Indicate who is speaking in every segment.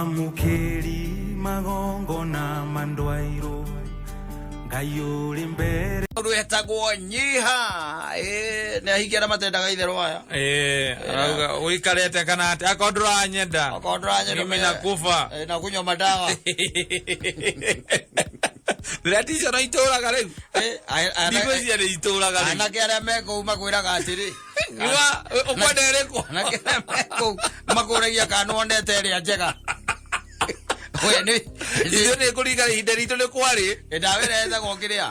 Speaker 1: Mwamũkĩri magongona mandwairwo Ngai ũrĩ mbere.
Speaker 2: Mũndũ etagwo Nyiha. Ĩĩ, nĩ ahingi arĩa matendaga itherũ aya.
Speaker 3: Eh, arauga ũikarĩte kana atĩ akorwo ndũranyenda
Speaker 2: Okorwo ndũranyenda.
Speaker 3: Mimi nakufa.
Speaker 2: Eh, na kunywa madawa.
Speaker 3: Ndĩreticio no itũraga rĩu.
Speaker 2: Eh,
Speaker 3: Ndikũicia nĩ itũraga rĩu.
Speaker 2: Anake arĩa me kũu makwĩraga atĩrĩ.
Speaker 3: Nyua, ũkwenda ĩrĩkũ?
Speaker 2: Anake arĩa me kũu makũragia kana nĩwonete ĩrĩa njega. We nĩ
Speaker 3: Ithuĩ nĩ kũringa ihinda ritũ nĩ kwarĩ.
Speaker 2: Ndawa ĩrĩa ĩtagwo kĩrĩa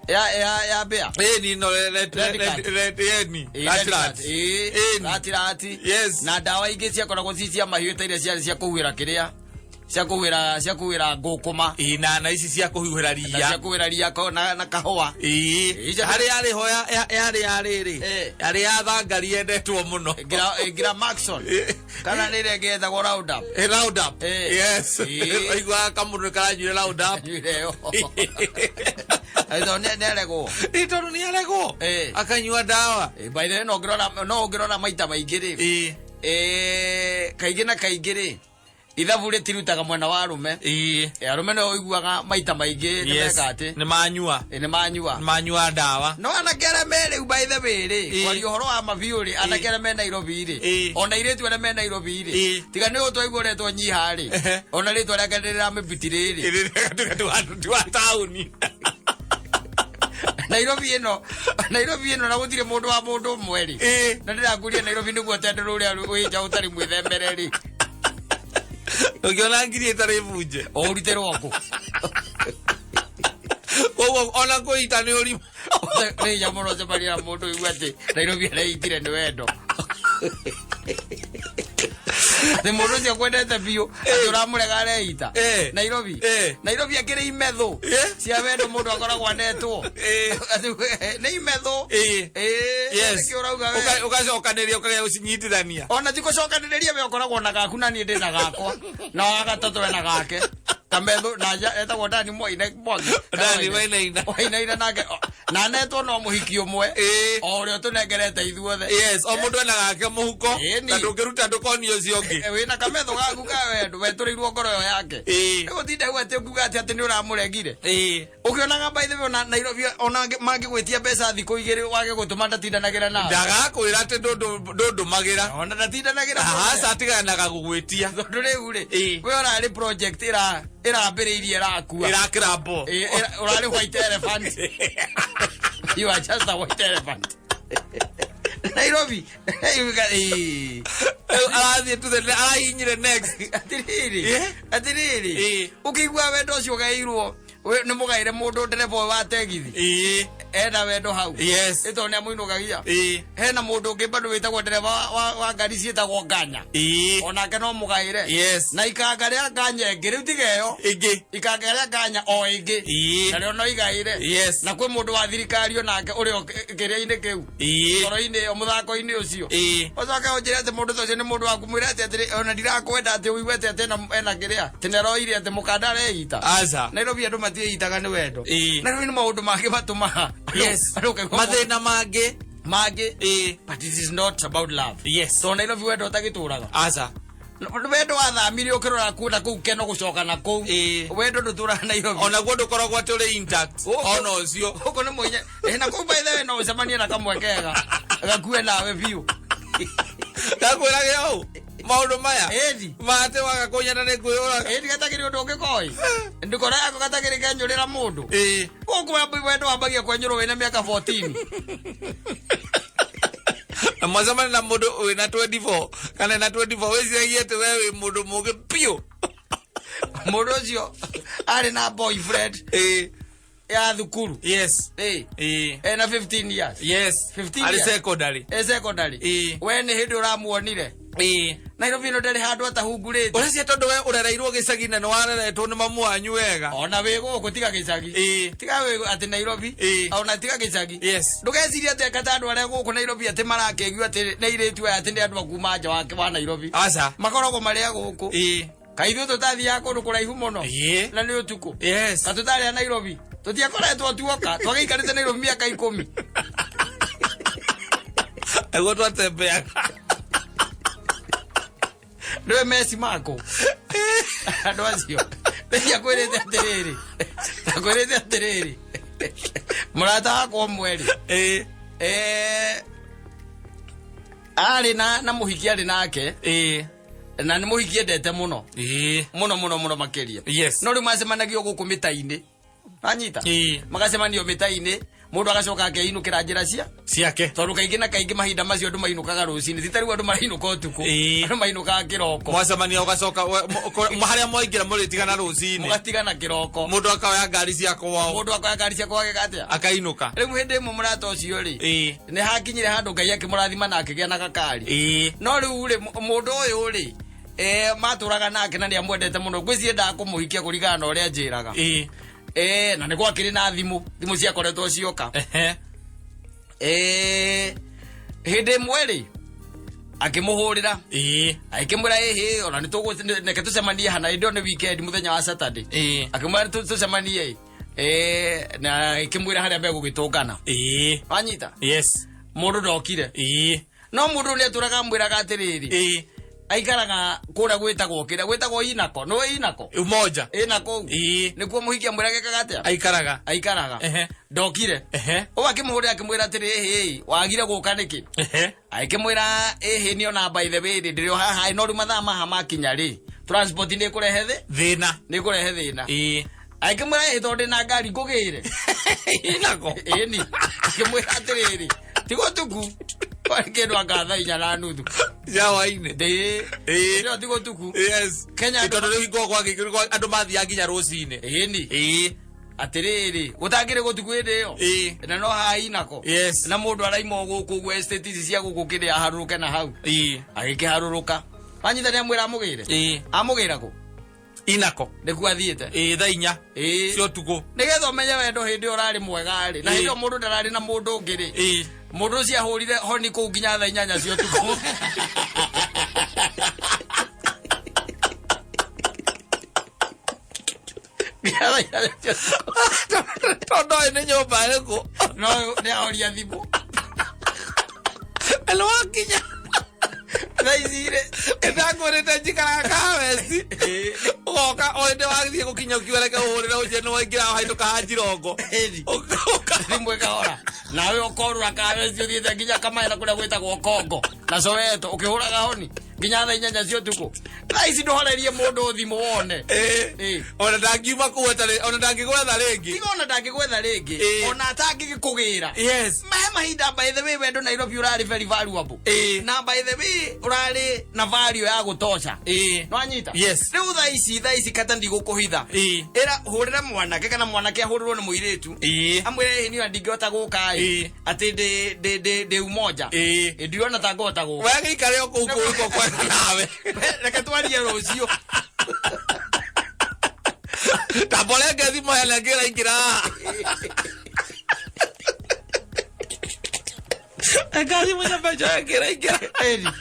Speaker 2: ya ya ya mbĩa.
Speaker 3: Ĩni no
Speaker 2: Red card.
Speaker 3: ĩni.
Speaker 2: Ĩĩ,
Speaker 3: Rat
Speaker 2: red
Speaker 3: rat.
Speaker 2: card. Ĩĩ,
Speaker 3: Ĩni.
Speaker 2: rat rat.
Speaker 3: Yes.
Speaker 2: Na ndawa ingĩ ciakoragwo ci cia mahiũ ta iria ciarĩ cia kũhuhĩra kĩrĩa cia kũhuhĩra ngũkũma.
Speaker 3: Ĩĩ, na ici cia kũhuhĩra
Speaker 2: Na cia
Speaker 3: ria.
Speaker 2: kũhuhĩra ria na kahũa.
Speaker 3: Ĩĩ.
Speaker 2: Ĩĩ, icio-
Speaker 3: Harĩ yarĩ ho yarĩ ya rĩrĩ.
Speaker 2: Ĩĩ.
Speaker 3: Yarĩ ya thangari yendetwo mũno.
Speaker 2: Gra Maxon. Kana nĩ ĩrĩa ĩngĩ ĩtagwo Roundup.
Speaker 3: Round up.
Speaker 2: Ĩĩ.
Speaker 3: Yes.
Speaker 2: Ĩĩ.
Speaker 3: Waiguaga kamũndũ nĩ karanyuire round up.
Speaker 2: Nyuire ĩyo. Tondũ nĩ aregwo.
Speaker 3: Ĩ, tondũ nĩ aregwo.
Speaker 2: Ĩĩ.
Speaker 3: Akanyua ndawa.
Speaker 2: Ĩ, by the way, no ũngĩrora maita maingĩ rĩ.
Speaker 3: Ĩĩ.
Speaker 2: Ĩ, kaingĩ na kaingĩ rĩ ithabu rĩtirutaga mwena wa arũme.
Speaker 3: Ĩĩ.
Speaker 2: Ĩ, arũme no ũiguaga maita maingĩ nĩ
Speaker 3: Yes.
Speaker 2: meka atĩ
Speaker 3: Nĩ manyua.
Speaker 2: Ĩ, nĩ manyua.
Speaker 3: Nĩ manyua ndawa.
Speaker 2: No anake arĩa me rĩu by the way rĩ,
Speaker 3: Ĩ.
Speaker 2: kwaria ũhoro wa mabiũ rĩ, anake arĩa me Nairobi rĩ,
Speaker 3: Ĩ.
Speaker 2: ona airĩtu arĩa me Nairobi rĩ,
Speaker 3: Ĩ.
Speaker 2: tiga nĩ ũyũ twaigua ũretwo Nyiha rĩ,
Speaker 3: Ehe.
Speaker 2: ona rĩtwa rĩake nĩrĩramĩbitire rĩ.
Speaker 3: Ĩrĩ gatuga ti wa taũni.
Speaker 2: Nairobi ĩno na gũtirĩ mũndũ wa mũndũ ũmwe rĩ.
Speaker 3: Ĩ.
Speaker 2: Na ndĩrakuria Nairobi nĩguo tendero ũrĩa wĩ nja ũtarĩ mwĩthemere rĩ.
Speaker 3: Ũngĩona ngiri ĩtarĩ bunje.
Speaker 2: Ũrutĩrwo kũ?
Speaker 3: Koguo ona kũita nĩ ũrimũ.
Speaker 2: Nĩ hinya mũno ũcemania na mũndũ ũigua atĩ Nairobi areitire nĩ wendo. Atĩ mũndũ ũcio akwendete biũ atĩ ũramũrega areita.
Speaker 3: Eh.
Speaker 2: Nairobi.
Speaker 3: Eh.
Speaker 2: Nairobi akĩrĩ imethũ
Speaker 3: Eh.
Speaker 2: cia wendo mũndũ akoragwo anetwo.
Speaker 3: Eh.
Speaker 2: Atĩ, nĩ imethũ.
Speaker 3: Ĩĩ.
Speaker 2: Ĩĩ.
Speaker 3: Yes.
Speaker 2: Nĩkĩo ũrauga we.
Speaker 3: Ũgacokanĩria ũkagĩa gũcinyitithania.
Speaker 2: Ona ti gũcokanĩrĩria we ũkoragwo na gaku na niĩ ndĩ na gakwa na wa gatatũ ena gake kamethũ na etagwo Dani Mwaine Mwangi.
Speaker 3: Dani Wainaina.
Speaker 2: Wainaina nake na anetwo no mũhiki ũmwe.
Speaker 3: Ĩĩ.
Speaker 2: O ũrĩa ũtũnengerete ithuothe.
Speaker 3: Yes, o mũndũ ena gake mũhuko.
Speaker 2: Ĩni.
Speaker 3: Na ndũngĩruta ndũkonio ũcio ũngĩ.
Speaker 2: Eh, wĩna kametho gaku ka wendo wetũrĩirwo ngoro ĩyo yake.
Speaker 3: Ĩĩ.
Speaker 2: Rĩu ũtinde hau atĩ ũkiuga atĩ nĩ ũramũregire.
Speaker 3: Ĩĩ.
Speaker 2: Ũkĩonaga by the way ona Nairobi ona mangĩgwĩtia mbeca thikũ 2 wage gũtũma ndatindanagĩra nawe.
Speaker 3: Ndagakwĩra atĩ ndũndũmagĩra.
Speaker 2: Ona ndatindanagĩra.
Speaker 3: Aca atiganaga gũgwĩtia.
Speaker 2: Tondũ rĩu rĩ,
Speaker 3: Ĩĩ.
Speaker 2: we ũrarĩ project ĩrambĩrĩirie ĩrakua.
Speaker 3: Ĩrakĩra mbo.
Speaker 2: Ĩĩ, ũrarĩ white elephant. You are just a white elephant. Nairobi. Ĩĩ.
Speaker 3: Rĩu arathiĩ to the arahihinyire next.
Speaker 2: Atirĩrĩ.
Speaker 3: Ĩĩ.
Speaker 2: Atirĩrĩ.
Speaker 3: Ĩĩ.
Speaker 2: Ũkĩigua wendo ũcio ũgaĩirwo nĩ mũgaĩre mũndũ ndereba ũyũ wa tegithi.
Speaker 3: Ĩĩ.
Speaker 2: Ena wendo hau.
Speaker 3: Yes.
Speaker 2: Ĩ tondũ nĩ amũinũkagia.
Speaker 3: Ĩĩ.
Speaker 2: Hena mũndũ ũngĩ bado wĩtagwo ndereba wa ngari ciĩtagwo nganya.
Speaker 3: Ĩĩ.
Speaker 2: Onake no mũgaĩre.
Speaker 3: Yes.
Speaker 2: Na ikanga rĩa nganya ĩngĩ rĩu tiga ĩyo.
Speaker 3: Ĩngĩ.
Speaker 2: Ikanga rĩa nganya o ĩngĩ.
Speaker 3: Ĩĩ.
Speaker 2: Narĩo no igaĩre.
Speaker 3: Yes.
Speaker 2: Na kwĩ mũndũ wa thirikari onake ũrĩ o kĩrĩa-inĩ kĩu.
Speaker 3: Ĩĩ.
Speaker 2: Ngoro-inĩ ĩyo mũthako-inĩ ũcio.
Speaker 3: Ĩĩ.
Speaker 2: Ũcoke ũnjĩre atĩ mũndũ ta ũcio nĩ mũndũ waku mwĩre atĩ atĩrĩ ona ndirakwenda atĩ ũigue atĩ atĩ ena kĩrĩa atĩ nĩaroire atĩ mũkanda areita.
Speaker 3: Aca.
Speaker 2: Nairobi andũ matiĩitaga nĩ wendo.
Speaker 3: Ĩĩ.
Speaker 2: Nairobi nĩ maũndũ mangĩ matũmaga.
Speaker 3: Yes.
Speaker 2: Andũ ũkaigua
Speaker 3: Mathĩna mangĩ.
Speaker 2: mangĩ.
Speaker 3: Ĩĩ.
Speaker 2: But it is not about love.
Speaker 3: Yes.
Speaker 2: Tondũ Nairobi wendo ũtagĩtũraga.
Speaker 3: Aca.
Speaker 2: Wendo wathamire ũkĩrora kuu na kũu keno gũcoka na kũu.
Speaker 3: Ĩĩ.
Speaker 2: Wendo ndũtũraga Nairobi.
Speaker 3: Onaguo ndũkoragwo atĩ ũrĩ intact.
Speaker 2: Gũkũ-
Speaker 3: Ona ũcio.
Speaker 2: Gũkũ nĩ mũinye. Eh, na kũu by the way no ũcemanie na kamwe kega. Gakue nawe biũ.
Speaker 3: Ndakwĩrage ũũ. Maũndũ maya.
Speaker 2: Ĩni.
Speaker 3: Mate waga kũnyenda nĩ kwĩyũraga.
Speaker 2: Ĩni gatagĩrĩ ũndũ ũngĩ koĩ. Ndũkora yako gatagĩrĩ kenyũrĩra mũndũ.
Speaker 3: Ĩĩ.
Speaker 2: Gũkũ wendo wambagia kwenyũrwo wĩna mĩaka 14.
Speaker 3: Na mwacemania na mũndũ wĩna 24 kana na 24 wĩciragia atĩ we wĩ mũndũ mũgĩ biũ.
Speaker 2: Mũndũ ũcio arĩ na boyfriend
Speaker 3: Ĩĩ.
Speaker 2: ya thukuru.
Speaker 3: Yes.
Speaker 2: Ĩĩ.
Speaker 3: Ĩĩ.
Speaker 2: Ena 15 years.
Speaker 3: Yes.
Speaker 2: 15
Speaker 3: Arĩ
Speaker 2: years.
Speaker 3: secondary.
Speaker 2: E secondary.
Speaker 3: Ĩĩ.
Speaker 2: We nĩ hĩndĩ ũramuonire.
Speaker 3: Ĩĩ.
Speaker 2: Nairobi ĩno ndĩrĩ handũ atahungurĩte.
Speaker 3: Ũreciria tondũ we ũrereirwo gĩcagi na nĩ wareretwo nĩ mamu wanyu wega.
Speaker 2: Ona wĩ gũkũ tiga gĩcagi.
Speaker 3: Ĩĩ.
Speaker 2: Tiga wĩ atĩ Nairobi.
Speaker 3: Ĩĩ.
Speaker 2: Ona tiga gĩcagi.
Speaker 3: Yes.
Speaker 2: Ndũgecirie atĩ anga ta andũ arĩa gũkũ Nairobi atĩ marakĩigua atĩ nĩ airĩtu aya atĩ nĩ andũ a kuma nja wa Nairobi.
Speaker 3: Aca.
Speaker 2: Makoragwo marĩ a gũkũ.
Speaker 3: Ĩĩ.
Speaker 2: Kaĩ ithuĩ tũtathiaga kũndũ kũraihu mũno.
Speaker 3: Ĩĩ.
Speaker 2: Na nĩ ũtukũ.
Speaker 3: Yes.
Speaker 2: Ka tũtarĩ a Nairobi. Tũtiakoretwo tuoka. Twagĩikarĩte Nairobi mĩaka 10.
Speaker 3: Nĩguo twatembeaga.
Speaker 2: Nĩwe Messi Marco. Andũ acio nĩakwĩrĩte atĩrĩrĩ, akwĩrĩte atĩrĩrĩ, mũrata wakwa ũmwe rĩ, arĩ na mũhiki arĩ nake, na nĩ mũhiki endete mũno mũno mũno mũno makĩria. No rĩu macemanagio gũkũ mĩta-inĩ, anyita, magacemanio mĩta-inĩ, mũndũ agacoka akeinũkĩra njĩra cia
Speaker 3: ciake,
Speaker 2: tondũ kaingĩ na kaingĩ mahinda macio andũ mainũkaga rũcinĩ, ti ta rĩu andũ marainũka ũtukũ. Andũ mainũkaga kĩroko.
Speaker 3: Mwacemania ũgacoka harĩa mwaingĩra mũrĩtigana rũcinĩ.
Speaker 2: Mũgatigana kĩroko.
Speaker 3: Mũndũ akoya ngari cia kwao.
Speaker 2: Mũndũ akoya ngari cia kwao ageka atĩa?
Speaker 3: Akainũka.
Speaker 2: Rĩu hĩndĩ ĩmwe mũrata ũcio rĩ, nĩ hakinyire handũ Ngai akĩmũrathima na akĩgĩa na gakari. No rĩu rĩ, mũndũ ũyũ rĩ, matũraga nake na nĩ amwendete mũno, ngwĩciria endaga kũmũhikia kũringana na ũrĩa anjĩraga. Na nĩ gwakĩrĩ na thimũ, thimũ ciakoretwo cioka. Hĩndĩ ĩmwe rĩ, akĩmũhũrĩra, agĩkĩmwĩra, ĩhĩ, ona nĩ reke tũcemanie hana. Hĩndĩ ĩyo nĩ weekend, mũthenya wa Saturday. Akĩmwĩra tũcemanie, na agĩkĩmwĩra harĩa megũgĩtũngana. Wanyita?
Speaker 3: Yes.
Speaker 2: Mũndũ ndokire. No mũndũ nĩ atũraga amwĩraga atĩrĩrĩ, aikaraga kũrĩa gwĩtagwo, kĩrĩa gwĩtagwo Inako, nĩwe Inako?
Speaker 3: Umoja.
Speaker 2: Ĩnako nĩkuo mũhiki amwĩraga ekaga atĩa?
Speaker 3: Aikaraga.
Speaker 2: Aikaraga. Ndokire. Ũũ akĩmũhũrĩra, akĩmwĩra atĩrĩ, ĩhĩ, wagire gũka nĩkĩ? Agĩkĩmwĩra, ĩhĩ, niĩ ona by the way rĩ, ndĩrĩ o haha, no rĩu mathaa maha makinya rĩ, transport nĩ ĩkũrehe thĩ
Speaker 3: thĩna.
Speaker 2: Nĩ ĩkũrehe thĩna. Agĩkĩmwĩra, ĩhĩ, tondũ ndĩna ngari ngũgĩre
Speaker 3: Inako.
Speaker 2: Ĩni akĩmwĩra atĩrĩrĩ, tiga ũtuku, kwarĩ kĩndũ anga 4:30
Speaker 3: ya hwainĩ.
Speaker 2: Ndĩ ĩyo tiga ũtuku. Kenya
Speaker 3: Tondũ rĩu hingo kwa andũ mathiaga nginya rũcinĩ.
Speaker 2: Ĩni atĩrĩrĩ, gũtangĩrĩ gũtuku hĩndĩ ĩyo, na no haha Inako, na mũndũ araima o gũkũ ũguo estate ici cia gũkũ kĩrĩa, aharũrũke na hau. Agĩkĩharũrũka, wanyita, nĩ amwĩra amũgĩre. Amũgĩra kũ?
Speaker 3: Inako.
Speaker 2: Nĩkuo athiĩte.
Speaker 3: 4:00 cia ũtukũ.
Speaker 2: Nĩgetha ũmenye wendo hĩndĩ ĩyo ũrarĩ mwega rĩ, na hĩndĩ ĩyo mũndũ ndararĩ na mũndũ ũngĩ rĩ, mũndũ ũcio ahũrire honi kũu nginya 8:00 cia ũtukũ. Nginya 8:00 cia ũtukũ.
Speaker 3: Tondũ ũyũ nĩ nyũmba ĩrĩkũ?
Speaker 2: No nĩ ahoria thimũ.
Speaker 3: Nĩ wakinya.
Speaker 2: Thaa ici rĩ,
Speaker 3: Ndakwĩrĩte njikaraga Kawesti, ũgoka o hĩndĩ wathiĩ gũkinya ũkiuga reke ũhũrĩre ũcio nĩ waingĩra wahetũka hanjirongo.
Speaker 2: Thimũ ĩkahora, nawe ũkorũra Kawesti, ũthiĩte nginya Kamaena kũrĩa gwĩtagwo Kongo na Soweto, ũkĩhũraga honi nginya 8:00 cia ũtukũ. Thaa ici ndũhorerie mũndũ thimũ wone.
Speaker 3: Ona ndangiuma kũu atarĩ, ona ndangĩgwetha rĩngĩ.
Speaker 2: Tiga ona ndangĩgwetha rĩngĩ, ona atangĩgĩkũgĩra. Mahe mahinda, by the way, wendo Nairobi ũrarĩ very valuable, na by the way ũrarĩ na value ya gũtosha. Nwanyita?
Speaker 3: Yes.
Speaker 2: Rĩu thaa ici kata ndigũkũhitha, ĩra hũrĩra mwanake kana mwanake ahũrĩrwo nĩ mũirĩtu, amwĩre, ĩĩ, niĩ ona ndingĩhota gũka ĩ, atĩ ndĩ Umoja. Ĩ, ndirona ta ngũhota gũka.
Speaker 3: We gĩikare o kũu kũu kũ kwega nawe.
Speaker 2: Reke twarie rũciũ.
Speaker 3: Tamborenge thimũ hena ngĩra ingĩra haha. Eka thimũ cia mbeca ngĩra ingĩra.
Speaker 2: Ĩni.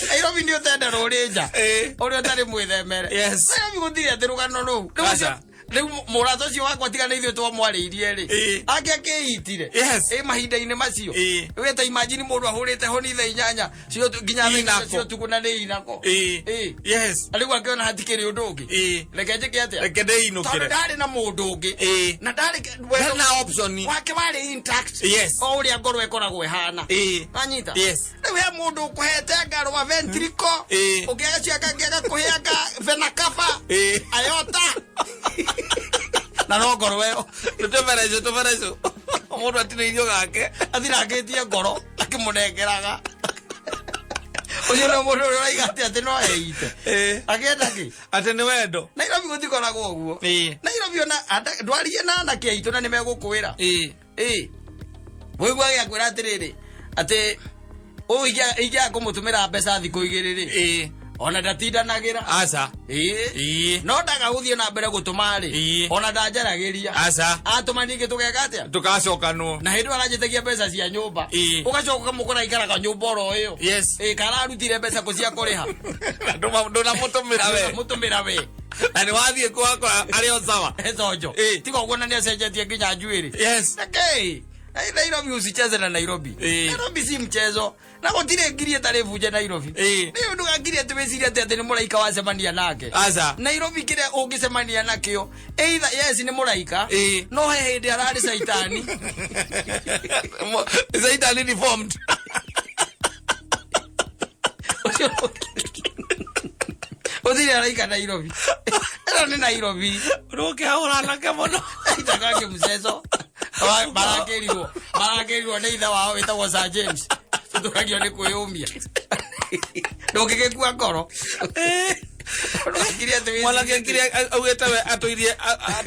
Speaker 2: Nairobi nĩ ũtende rũrĩ nja ũrĩa ũtarĩ mwĩthemere. Nairobi gũtirĩ atĩ rũgano rũu. Rĩu
Speaker 3: Aca.
Speaker 2: Rĩu mũrata ũcio wakwa, tiga nĩ ithuĩ twamwarĩirie rĩ, ake akĩitire. Ĩ mahinda-inĩ macio, we ta imagine mũndũ ahũrĩte honi 8:00 cio nginya 8:00
Speaker 3: Inako.
Speaker 2: cia ũtukũ na nĩ Inako. Rĩu akĩona hatikĩrĩ ũndũ ũngĩ, reke njĩke atĩa?
Speaker 3: Reke
Speaker 2: Tondũ
Speaker 3: ndĩinũkĩre.
Speaker 2: ndarĩ na mũndũ ũngĩ, na ndarĩ
Speaker 3: Ndarĩ na option.
Speaker 2: Wake warĩ intact, o ũrĩa ngoro ĩkoragwo ĩhana. Wanyita?
Speaker 3: Yes.
Speaker 2: Rĩu he mũndũ ũkũhete ngarwa ventricle, ũngĩ agacoka angĩ agakũheanga vena cava, aorta, na no ngoro ĩyo.
Speaker 3: Tũbereco tũbereco mũndũ atinĩirio gake.
Speaker 2: Athirangĩtie ngoro akĩmũnengeraga. Ũcio nĩ mũndũ ũrĩa ũraiga atĩ no eite. Akĩenda kĩ?
Speaker 3: Atĩ nĩ wendo.
Speaker 2: Nairobi gũtikoragwo ũguo. Nairobi ona ndwarie na anake aitũ na nĩ megũkwĩra. Ĩ mũigua gĩakwĩra atĩrĩrĩ, atĩ ũũ ingĩaga kũmũtũmĩra mbeca thikũ 2 rĩ, ona ndatindanagĩra.
Speaker 3: Aca.
Speaker 2: No ndaga gũthiĩ na mbere gũtũma rĩ, ona ndanjaragĩria.
Speaker 3: Aca.
Speaker 2: Atũma ningĩ tũgeka atĩa?
Speaker 3: Tũgacokanwo.
Speaker 2: Na hĩndĩ ĩyo aranjĩtagia mbeca cia nyũmba, ũgacoka ũkamũkora aikaraga nyũmba oro ĩyo. Ĩ kararutire mbeca kũ cia kũrĩha?
Speaker 3: Na ndũnamũtũmĩra we.
Speaker 2: Mũtũmĩra we.
Speaker 3: Na nĩ wathiĩ kuo wakora arĩ o sawa.
Speaker 2: Ethonjo. Tiga ũguo, na nĩ acenjetie nginya njuĩrĩ. Rekei. Nairobi usicheze na Nairobi. Nairobi si mchezo. Na gũtirĩ ngiri ĩtarĩ bunje Nairobi. Nĩ ũndũ wa ngiri atĩ wĩcirie atĩ atĩ nĩ mũraika wacemania nake.
Speaker 3: Aca.
Speaker 2: Nairobi kĩrĩa ũngĩcemania nakĩo, either yes nĩ mũraika, no he hĩndĩ ararĩ caitani.
Speaker 3: Caitani deformed.
Speaker 2: Gũtirĩ araika Nairobi. Ĩno nĩ Nairobi.
Speaker 3: Rũkĩhahũra anake mũno.
Speaker 2: Itakangi mchezo. Marakĩrirwo. Marakĩrirwo nĩ ithe wao wĩtagwo Sir James. Tũtũragio nĩ kwĩyũmia. Ndũngĩgĩkua ngoro. Ndũngĩkirie atĩ wĩcirie
Speaker 3: Mwanake
Speaker 2: atĩ-
Speaker 3: kĩrĩa augĩte we atũirie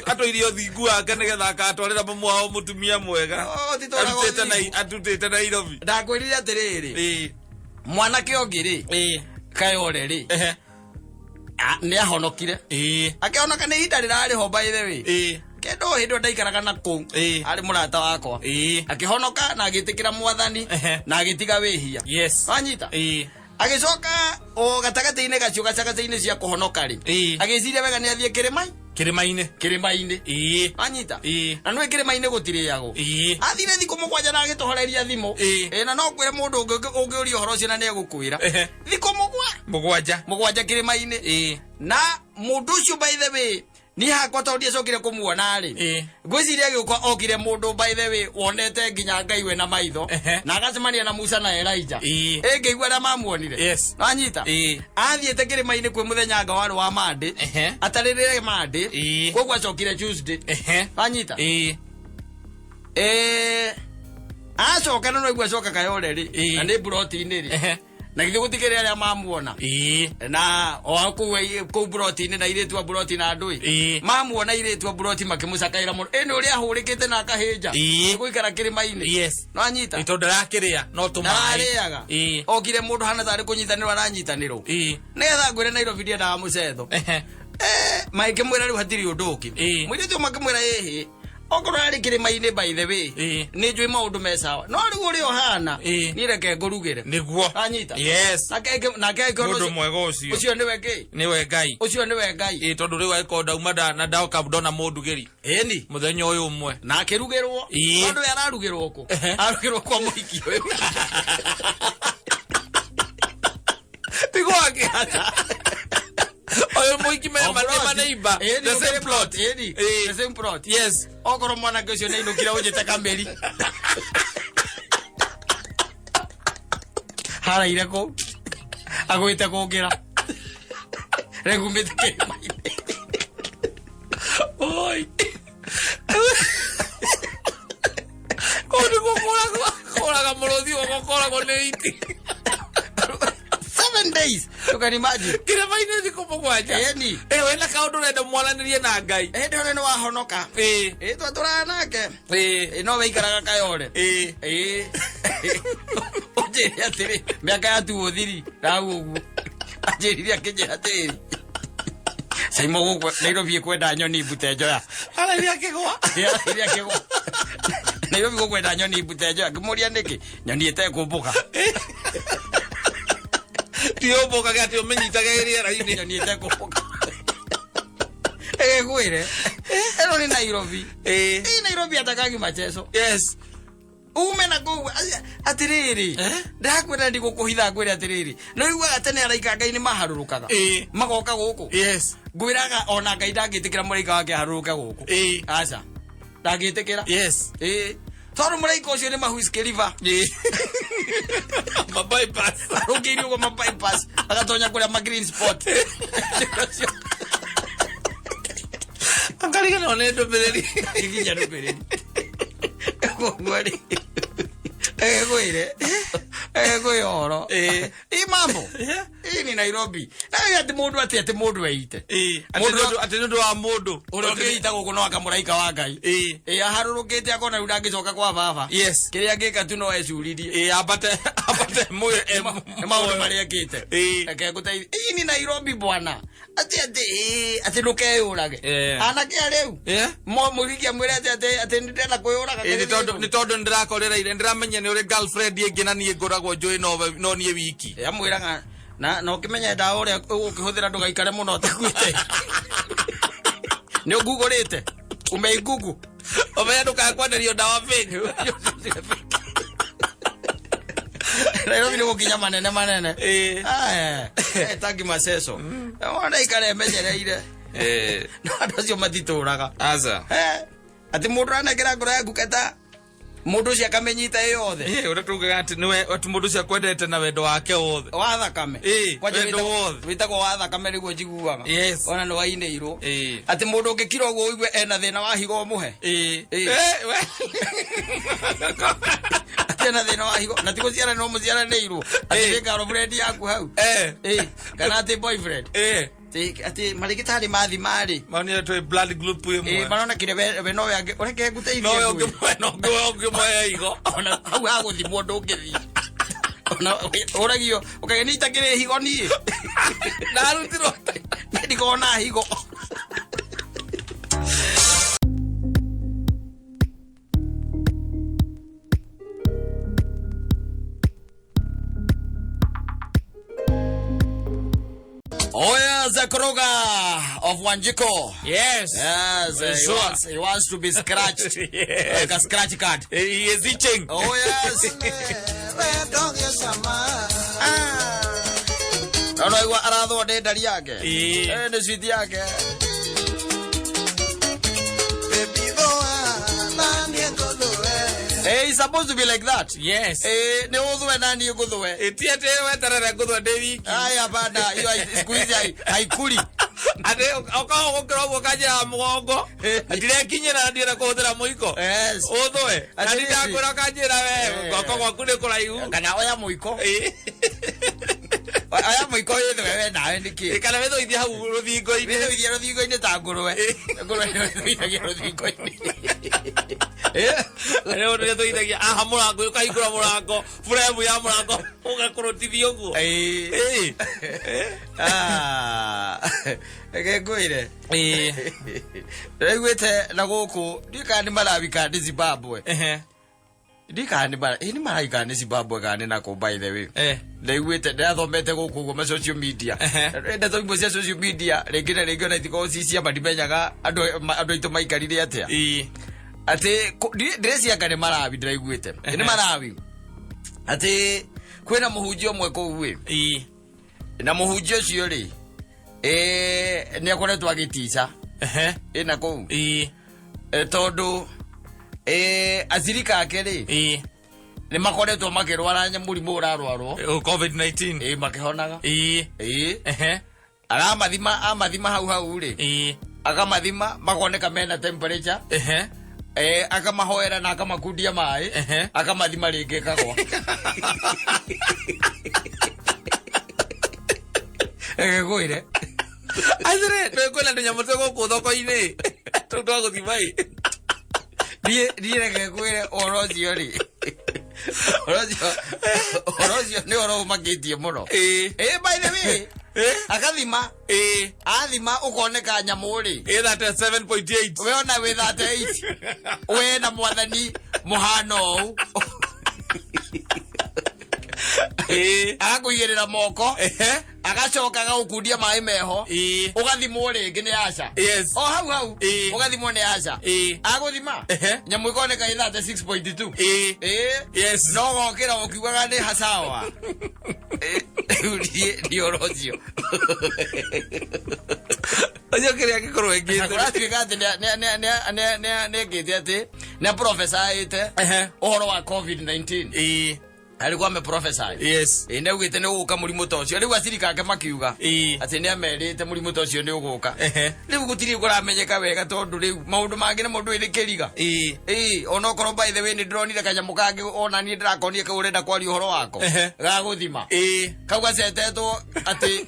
Speaker 3: atũirie ũthingu wake nĩgetha akatwarĩra mamu wao mũtumia mwega.
Speaker 2: Oh, titwaraga
Speaker 3: Arutĩte
Speaker 2: ũthingu.
Speaker 3: Arutĩte Nairobi.
Speaker 2: Ndakwĩrire atĩrĩrĩ, mwanake ũngĩ rĩ, Kayore rĩ, nĩ ahonokire. Akĩhonoka nĩ ihinda rĩrarĩ ho by the way. Kĩndũ hĩndĩ ĩyo ndaikaraga na kũu. Arĩ mũrata wakwa. Akĩhonoka na agĩtĩkĩra mwathani na agĩtiga wĩhia.
Speaker 3: Yes.
Speaker 2: Wanyita? Agĩcoka o gatagatĩ-inĩ gacio gacagaca-inĩ cia kũhonoka rĩ, agĩciria wega nĩ athiĩ kĩrĩma
Speaker 3: Kĩrĩma-inĩ.
Speaker 2: Kĩrĩma-inĩ. Wanyita? Na nĩ kĩrĩma-inĩ gũtirĩagwo. Athire thikũ 7 na agĩtũhoreria thimũ. Ĩ, na no kwĩre mũndũ ũngĩũria ũhoro ũcio na nĩ egũkwĩra. Thikũ
Speaker 3: 7.
Speaker 2: 7 kĩrĩma-inĩ. Na mũndũ ũcio by the way, niĩ hakwa tondũ ndiacokire kũmuona rĩ, ngwĩciria agĩũka okire mũndũ by the way wonete nginya Ngai we na maitho, na agacemania na Musa na Elijah. Ĩ, ngĩigua arĩa mamuonire.
Speaker 3: Yes.
Speaker 2: Wanyita? Athiĩte kĩrĩma-inĩ kwĩ mũthenya anga warĩ wa Monday, atarĩrĩre Monday, koguo acokire Tuesday. Wanyita? Acoka na noigua acoka Kayore rĩ, na nĩ mburoti-inĩ rĩ, na githĩ gũtikĩrĩ arĩa mamuona. Na o kũu kũu mburoti-inĩ na airĩtu a mburoti na andũ ĩ. Mamuona airĩtu a mburoti makĩmũcakaĩra mũno. Ĩ, nĩ ũrĩa ahũrĩkĩte na akahĩnja. Nĩ gũikara kĩrĩma-inĩ.
Speaker 3: Yes.
Speaker 2: Nĩwanyita?
Speaker 3: Nĩ tondũ ndarakĩrĩa no tũmaĩ.
Speaker 2: Ndararĩaga. Okire mũndũ hana tarĩ kũnyitanĩrwo aranyitanĩrwo. Nĩgetha ngwĩre Nairobi ndiendaga mũcetho. Magĩkĩmwĩra rĩu hatirĩ ũndũ ũngĩ. Mũirĩtu ũmwe akĩmwĩra ĩhĩ, okorwo arĩ kĩrĩma-inĩ by the way, nĩ njũĩ maũndũ me sawa. No rĩu ũrĩa ũhana, niĩ reke ngũrugĩre.
Speaker 3: Nĩguo.
Speaker 2: Anyita?
Speaker 3: Yes.
Speaker 2: Nake angĩkorwo
Speaker 3: Mũndũ mwega ũcio.
Speaker 2: Ũcio nĩwe kĩ?
Speaker 3: Nĩwe Ngai.
Speaker 2: Ũcio nĩwe Ngai.
Speaker 3: Ĩ, tondũ rĩu angĩkorwo ndauma na ndoka ndona mũndugĩri.
Speaker 2: Ĩni.
Speaker 3: Mũthenya ũyũ ũmwe.
Speaker 2: Na akĩrugĩrwo. Tondũ we ararugĩrwo kũ? Ararugĩrwo kwa mũhiki ũyũ.
Speaker 3: Ti gwake. Ũyũ mũhiki
Speaker 2: O plot.
Speaker 3: maneiba.
Speaker 2: Ĩni,
Speaker 3: The same
Speaker 2: ũkĩrĩ
Speaker 3: plot.
Speaker 2: Ĩni, the same plot.
Speaker 3: Yes.
Speaker 2: Okorwo mwanake ũcio nĩainũkire ũnjĩte kamĩri. Haraire kũ? Agwĩte kũngĩra. Regumĩte kĩrĩma-inĩ.
Speaker 3: Oi. Kũu nĩkuo kũraga mũrũthi ũgũkoragwo nĩ iti.
Speaker 2: 7 days. You can imagine.
Speaker 3: Kĩrĩma-inĩ thikũ 7.
Speaker 2: Ĩni.
Speaker 3: Ĩ, wĩna kaũndũ ũrenda mwaranĩrie na Ngai.
Speaker 2: Hĩndĩ ĩyo nĩ wahonoka. Ĩ, twatũraga nake. Ĩ, no wĩikaraga Kayore. Ĩ. Ũnjĩre atĩrĩ, mĩaka ya 203, rau ũguo. Anjĩrire akĩnjĩra atĩrĩrĩ, Saimo gũkũ Nairobi ĩkwenda nyoni mbute njoya.
Speaker 3: Araire akĩgwa.
Speaker 2: Araire akĩgwa. Nairobi gũkwenda nyoni mbute njoya. Ngĩmũria nĩkĩ? Nyoni ĩtekũmbũka.
Speaker 3: Tiũmbũkage atĩ ũmĩnyitage rĩera-inĩ.
Speaker 2: Nyoni ĩtekũmbũka. Ĩgĩkwĩre. Ĩno nĩ Nairobi. Ĩ, Nairobi atakagi machezo.
Speaker 3: Yes.
Speaker 2: Ume na kũu, atĩrĩrĩ, ndakwĩra ndigũkũhitha ngwĩre atĩrĩrĩ, nĩ ũiguaga tene araika Ngai nĩ maharũrũkaga. Magoka gũkũ.
Speaker 3: Yes.
Speaker 2: Ngwĩraga ona Ngai ndangĩtĩkĩra mũraika wake aharũrũke gũkũ. Aca. Ndangĩtĩkĩra.
Speaker 3: Yes.
Speaker 2: Tondũ mũraika ũcio nĩ ma Whiskey River.
Speaker 3: Ma bypass.
Speaker 2: Arũngĩirio ũguo ma bypass. Agatonya kũrĩa ma green spot.
Speaker 3: Angariganĩrwo nĩ ndũmĩrĩri.
Speaker 2: Ikinya ndũmĩrĩri. Koguo rĩ, ĩgwĩre, ĩgwĩ ũhoro. Ĩ mambo. Ĩ ni Nairobi. Na atĩ mũndũ atĩ atĩ mũndũ eite.
Speaker 3: Mũndũ atĩ nĩ ũndũ wa mũndũ.
Speaker 2: Ũrĩa ũngĩita gũkũ no akamũraika wa Ngai. Ĩ, aharũrũkĩte akona rĩu ndangĩcoka kwa baba.
Speaker 3: Yes.
Speaker 2: Kĩrĩa angĩka tu no ecuririe.
Speaker 3: Ĩ, ambate
Speaker 2: Nĩ maũndũ marĩa ekĩte. Reke ngũteithie. Ĩ ni Nairobi bwana. Atĩ atĩ, ĩ, atĩ ndũkeyũrage. Anake a rĩu. Mũhiki amwĩre atĩ atĩ atĩ nĩ ndĩrenda kwĩyũraga.
Speaker 3: Ĩ, nĩ tondũ nĩ ndĩrakorereire, nĩ ndĩramenya nĩ ũrĩ girlfriend ĩngĩ na niĩ ngoragwo njũĩ no niĩ wiki.
Speaker 2: Ĩ, amwĩraga, na ũkĩmenye ndawa ũrĩa ũgũkĩhũthĩra ndũgaikare mũno ũtakuĩte. Nĩ ũngugũrĩte? Umeigugu?
Speaker 3: Ũmenye ndũkakwenderio ndawa fake.
Speaker 2: Nairobi nĩ gũkinya manene manene.
Speaker 3: Ĩĩ.
Speaker 2: Aya, tangi maceco ona ikare menyereire. No andũ acio matitũraga.
Speaker 3: Aca.
Speaker 2: Atĩ mũndũ aranengera ngoro yaku keta mũndũ ũcio akamĩnyita ĩ yothe.
Speaker 3: Ĩĩ, ũrĩa tugaga atĩ nĩwe atĩ mũndũ ũcio akwendete na wendo wake wothe.
Speaker 2: Wa thakame.
Speaker 3: Ĩĩ,
Speaker 2: Kwanja
Speaker 3: wendo wothe.
Speaker 2: wĩtagwo wa thakame nĩguo njiguaga.
Speaker 3: Yes.
Speaker 2: Ona nĩ wainĩirwo.
Speaker 3: Ĩĩ.
Speaker 2: Atĩ mũndũ ũngĩkira ũguo ũigue ena thĩna wa higo ũmũhe.
Speaker 3: Ĩĩ.
Speaker 2: Ĩĩ.
Speaker 3: Eh, we.
Speaker 2: Atĩ ena thĩna wa higo na ti gũciara no mũciaranĩirwo. Atĩ
Speaker 3: Ĩĩ.
Speaker 2: nĩ girlfriend yaku hau.
Speaker 3: Eh.
Speaker 2: Ĩĩ, kana atĩ boyfriend.
Speaker 3: Ĩĩ.
Speaker 2: Atĩ marĩgĩtarĩ mathima rĩ.
Speaker 3: Maonire twĩ blood group
Speaker 2: Ĩĩ,
Speaker 3: ĩmwe.
Speaker 2: marona kire we nowe angĩ ũreke ngũteithie
Speaker 3: Nowe
Speaker 2: ngũĩ.
Speaker 3: ũngĩmwe no ũngĩmwe higo.
Speaker 2: Ona hau ha gũthimwo ndũngĩthiĩ. Ona ũragio ũkagĩa nĩ itakĩrĩ higo niĩ.
Speaker 3: Ndarutirwo.
Speaker 2: Niĩ ndikoragwo na higo. Oh yes, the Kroga of Wanjiko.
Speaker 3: Yes.
Speaker 2: Yes,
Speaker 3: Sure.
Speaker 2: he wants to be scratched.
Speaker 3: Yes.
Speaker 2: Like a scratch card.
Speaker 3: He is itching.
Speaker 2: Oh yes. No no igua arathwo nĩ ndari yake.
Speaker 3: Ĩĩ.
Speaker 2: Nĩ sweet yake. It's supposed to be like that.
Speaker 3: Yes.
Speaker 2: Nĩ ũthwe na niĩ ngũthwe.
Speaker 3: Ĩti atĩ weterere ngũthwe ndĩ wiki.
Speaker 2: Aya bana, hiyo siku hizi haikuli.
Speaker 3: Atĩ ũkaho gũkĩra ũguo kanjĩra mũgongo. Ndirekinyĩra na ndienda kũhũthĩra mũiko.
Speaker 2: Yes.
Speaker 3: Ũthwe. Na
Speaker 2: Atĩrĩrĩ.
Speaker 3: ndindakwĩra kanjĩra we guoko gwaku nĩ kũraihu.
Speaker 2: Kana oya mũiko.
Speaker 3: Ĩĩ.
Speaker 2: Oya mũiko wĩthwe we nawe nĩkĩ?
Speaker 3: Kana wĩthũithie hau rũthingo-inĩ.
Speaker 2: Wĩthũithie rũthingo-inĩ ta ngũrwe. Ngũrwe nĩwĩthũithagia rũthingo-inĩ.
Speaker 3: Rĩu nĩthũithagia aha mũrango ũkahingũra mũrango buremu ya mũrango ũgakũrũtithia ũguo.
Speaker 2: Ĩĩ.
Speaker 3: Ĩĩ.
Speaker 2: Ah. Reke ngwĩre.
Speaker 3: Ĩĩ.
Speaker 2: Ndĩraiguĩte na gũkũ ndiũĩ kana nĩ Malawi kana nĩ Zimbabwe.
Speaker 3: Ehe.
Speaker 2: Ndiũĩ kana nĩ Malawi, ĩĩ nĩ Malawi kana nĩ Zimbabwe kana nĩ nakũ by the way.
Speaker 3: Eh.
Speaker 2: Ndaiguĩte ndĩrathomete gũkũ ũguo ma social media.
Speaker 3: Ehe.
Speaker 2: Ndeto imwe cia social media rĩngĩ na rĩngĩ ona itikoragwo ci cia ma ndimenyaga andũ aitũ maikarire atĩa.
Speaker 3: Ĩĩ.
Speaker 2: Atĩ ndĩreciria nĩ Malawi ndĩraiguĩte. Nĩ Malawi. Atĩ kwĩna mũhunjia ũmwe kũu ĩ.
Speaker 3: Ĩĩ.
Speaker 2: Na mũhunjia ũcio rĩ, nĩ akoretwo agĩtica.
Speaker 3: Ehe.
Speaker 2: Ĩna kũu.
Speaker 3: Ĩĩ.
Speaker 2: Tondũ acirika ake rĩ,
Speaker 3: Ĩĩ.
Speaker 2: nĩ makoretwo makĩrwara mũrimũ ũrarwarwo.
Speaker 3: COVID-19.
Speaker 2: Ĩĩ, makĩhonaga.
Speaker 3: Ĩĩ.
Speaker 2: Ĩĩ.
Speaker 3: Ehe.
Speaker 2: Aramathima, amathima hau hau rĩ.
Speaker 3: Ĩĩ.
Speaker 2: Akamathima, makoneka mena temperature.
Speaker 3: Ehe.
Speaker 2: Akamahoera na akamakundia maĩ.
Speaker 3: Ehe.
Speaker 2: Akamathima rĩngĩ kagwa. Ngwĩre.
Speaker 3: Atĩrĩ, nĩ kwĩna tũnyamũ twĩ gũkũ thoko-inĩ. Tũu twa gũthima ĩ.
Speaker 2: Niĩ reke ngwĩre ũhoro ũcio rĩ. Ũhoro ũcio nĩ ũhoro ũmakĩtie mũno.
Speaker 3: Ĩĩ.
Speaker 2: Ĩĩ, by the way.
Speaker 3: Ĩĩ.
Speaker 2: Akathima.
Speaker 3: Ĩĩ.
Speaker 2: Athima ũkoneka nyamũ rĩ.
Speaker 3: Ĩ 37.8.
Speaker 2: We ona wĩ 38. We na mwathani mũhano ũũ.
Speaker 3: Ĩĩ.
Speaker 2: Agakũigĩrĩra moko.
Speaker 3: Ehe.
Speaker 2: Agacoka agagũkundia maĩ meho.
Speaker 3: Ĩĩ.
Speaker 2: Ũgathimwo rĩngĩ nĩ aca.
Speaker 3: Yes.
Speaker 2: O hau hau.
Speaker 3: Ĩĩ.
Speaker 2: Ũgathimwo nĩ aca.
Speaker 3: Ĩĩ.
Speaker 2: Agũthima.
Speaker 3: Ehe.
Speaker 2: Nyamũ ĩkoneka ĩ 36.2.
Speaker 3: Ĩĩ.
Speaker 2: Ĩĩ.
Speaker 3: Yes.
Speaker 2: No gokĩra ũkiugaga nĩ hacawa. Rĩu niĩ ũhoro ũcio.
Speaker 3: Ũcio kĩrĩa angĩkorwo ĩkĩte.
Speaker 2: Kũratuĩka atĩ nĩ ekĩte atĩ nĩ aprophesy-ĩte
Speaker 3: Ehe.
Speaker 2: ũhoro wa COVID-19.
Speaker 3: Ĩĩ.
Speaker 2: Alikuwa ameprophesy.
Speaker 3: Yes.
Speaker 2: Ĩĩ, nĩ augĩte nĩ ũgũka mũrimũ ta ũcio. Rĩu acirika ake makiuga
Speaker 3: Ĩĩ.
Speaker 2: atĩ nĩ amerite mũrimũ ta ũcio nĩ ũgũka.
Speaker 3: Ehe.
Speaker 2: Rĩu gũtirĩ kũramenyeka wega tondũ rĩu maũndũ mangĩ nĩmo ndũĩ nĩ kĩriga.
Speaker 3: Ĩĩ.
Speaker 2: Ĩĩ, onokorwo by the way nĩ ndĩronire kanyamũ kangĩ ona niĩ ndĩrakonie kau ũrenda kwaria ũhoro wako.
Speaker 3: Ehe.
Speaker 2: Ga gũthima.
Speaker 3: Ĩĩ.
Speaker 2: Kau gacetetwo atĩ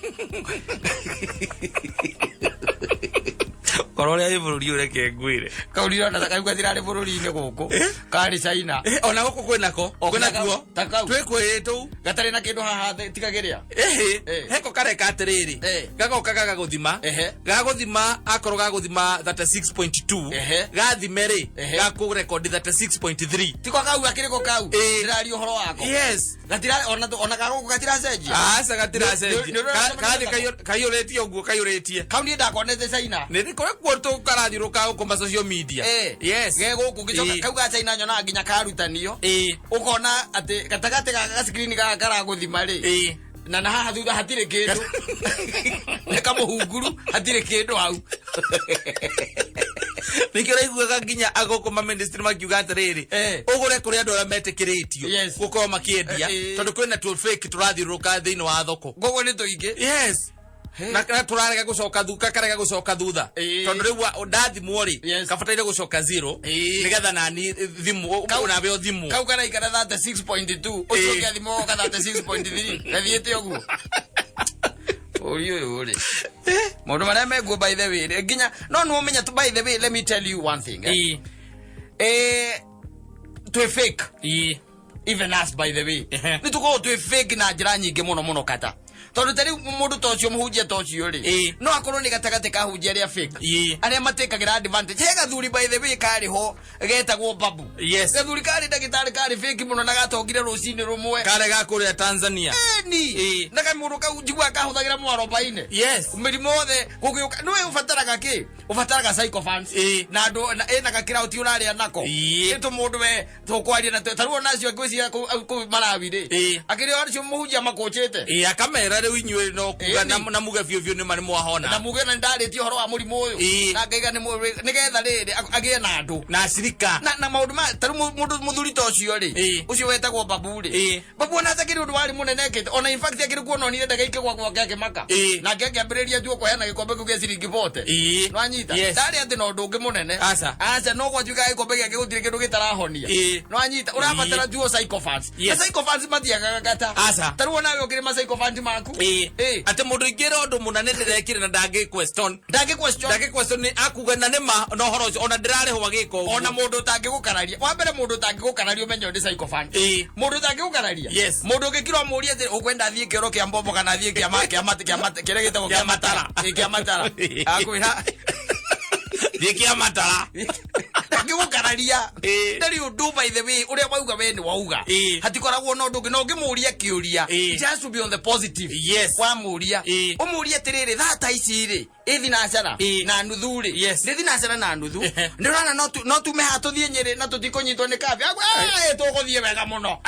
Speaker 3: Korwo ũrĩa wĩ bũrũri ũreke ngwĩre.
Speaker 2: Kau ndirona ta kau gatirarĩ bũrũri-inĩ gũkũ. Karĩ China.
Speaker 3: Ona gũkũ kwĩnako.
Speaker 2: O,
Speaker 3: Kwĩna kuo.
Speaker 2: ta kau.
Speaker 3: Twĩ kwĩ tũu.
Speaker 2: Gatarĩ na kĩndũ haha tiga kĩrĩa.
Speaker 3: Ĩhĩ.
Speaker 2: Eh.
Speaker 3: Heko kareka atĩrĩrĩ.
Speaker 2: Eh.
Speaker 3: Gagoka gagagũthima.
Speaker 2: Ehe.
Speaker 3: Gagũthima akorwo gagũthima 36.2.
Speaker 2: Ehe.
Speaker 3: Gathime rĩ.
Speaker 2: Ehe.
Speaker 3: Gakũrekondi 36.3.
Speaker 2: Tiko kau akĩrĩ kau.
Speaker 3: Ĩĩ.
Speaker 2: Ndĩraria ũhoro wako.
Speaker 3: Yes.
Speaker 2: Gatira ona gagũkũ gatiracenjia.
Speaker 3: Aca gatiracenjia.
Speaker 2: Nĩ- nĩ- nĩ-
Speaker 3: Kathi kaiyũrĩtie ũguo kaiyũrĩtie.
Speaker 2: Kau niĩ ndakonete China.
Speaker 3: Nĩ kũrĩ kuo Tũguo tũkarathiũrũka gũkũ ma social media. Yes.
Speaker 2: Ge gũkũ ngĩcoka kau ga China nyonaga nginya karutanio. Ũkona atĩ gatagatĩ ga gacikrini gaka karagũthima rĩ, na haha thutha hatirĩ kĩndũ, nĩ kamũhunguru, hatirĩ kĩndũ hau.
Speaker 3: Nĩkĩo ũraiguaga nginya agũkũ ma ministry makiuga atĩrĩrĩ, ũgũre kũrĩ andũ arĩa metĩkĩrĩtio gũkorwo makĩendia, tondũ kwĩna tuo fake tũrathiũrũrũka thĩinĩ wa thoko.
Speaker 2: Koguo nĩ tũingĩ.
Speaker 3: Yes, na tũrarega gũcoka thutha, karega gũcoka thutha, tondũ rĩu ndathimwo rĩ, kabataire gũcoka zero, nĩgetha nani thimũ nawe ũthimwo.
Speaker 2: Kau karaikara 36.2, ũcio ũngĩ athimwo ka 36.3, gathiĩte ũguo. Ũri ũyũ rĩ, maũndũ marĩa mekuo, by the way rĩ, nginya no nĩ ũmenya tu. By the way, let me tell you one thing, eh? Twĩ fake, even us, by the way. Nĩ tũkoragwo twĩ fake na njĩra nyingĩ mũno mũno, kata tondũ ta rĩu mũndũ ta ũcio, mũhunjia ta ũcio rĩ, no akorwo nĩ gatagatĩ ka hunjia arĩa fake, arĩa matĩkagĩra advantage. He gathuri, by the way, karĩ ho getagwo Babu. Gathuri karĩ ndagĩtarĩ, karĩ fake mũno, na gatongire rũcinĩ rũmwe.
Speaker 3: Karega kũrĩa Tanzania.
Speaker 2: Eni. Na kamũndũ kau njiguaga kahũthagĩra mwarobaine mĩrimũ othe gũgĩũka. Nĩwe ũbataraga kĩ? Ũbataraga sycophants na andũ na ĩna gakĩra ũti ũrarĩa nako. Ĩtũ mũndũ we tũkwaria na tarĩu ona acio ngwĩciria kũu Malawi rĩ, akĩrĩ o acio mũhunjia makũnjĩte.
Speaker 3: Akamera rĩu inyuĩ no kuga na muge biũ biũ nĩ ma nĩ mwahona.
Speaker 2: Na muge na ndarĩtie ũhoro wa mũrimũ ũyũ na ngaiga nĩ nĩgetha rĩrĩ agĩe na andũ
Speaker 3: na acirika.
Speaker 2: Na maũndũ ma tarĩu mũndũ mũthuri ta ũcio rĩ, ũcio wetagwo Babu rĩ, Babu ona atakĩrĩ ũndũ warĩ mũnene ekĩte. Ona in fact akĩrĩ kuona onire ndege ikĩgwa gwake akĩmaka, nake akĩambĩrĩria tu kũheana gĩkombe kĩu gĩa ciringi 40. Nwanyita? Ndarĩ atĩ na ũndũ ũngĩ mũnene.
Speaker 3: Aca.
Speaker 2: Aca, no gwatuĩka gĩkombe gĩake gũtirĩ kĩndũ gĩtarahonia. Nwanyita? Ũrabatara tu sycophants, na sycophants matiagaga, kata.
Speaker 3: Aca.
Speaker 2: Tarĩu onawe ũkĩrĩ ma sycophant maku.
Speaker 3: Atĩ mũndũ ingĩra ũndũ mũna nĩ ndĩrekire na ndangĩ question.
Speaker 2: Ndangĩ question.
Speaker 3: Ndangĩ question, nĩ akuga na nĩ ma na ũhoro ũcio ona ndĩrarĩhwo agĩka ũguo.
Speaker 2: Ona mũndũ ũtangĩgũkararia, wa mbere mũndũ ũtangĩgũkararia, ũmenye ũyũ nĩ sycophant. Mũndũ ũtangĩgũkararia, mũndũ ũngĩkira ũmũrie atĩ ũkwenda thiĩ kĩoro kĩa mbombo kana thiĩ kĩa ma- kĩa ma- kĩa ma- kĩrĩa gĩtagwo
Speaker 3: kĩa matara.
Speaker 2: Kĩa matara, akwĩra
Speaker 3: thiĩ kĩa matara.
Speaker 2: Ndangĩgũkararia. Ndarĩ ũndũ, by the way, ũrĩa wauga we nĩ wauga. Hatikoragwo na ũndũ ũngĩ, na ũngĩmũria kĩũria, just to be on the positive, wamũria, ũmũrie atĩrĩrĩ, thaa ta ici rĩ, ĩ thinacara na nuthu rĩ? Nĩ thinacara na nuthu. Nĩ ũrona no tume haha tũthiĩ Nyĩrĩ na tũtikũnyitwo nĩ kambĩ? Tũgũthiĩ wega mũno.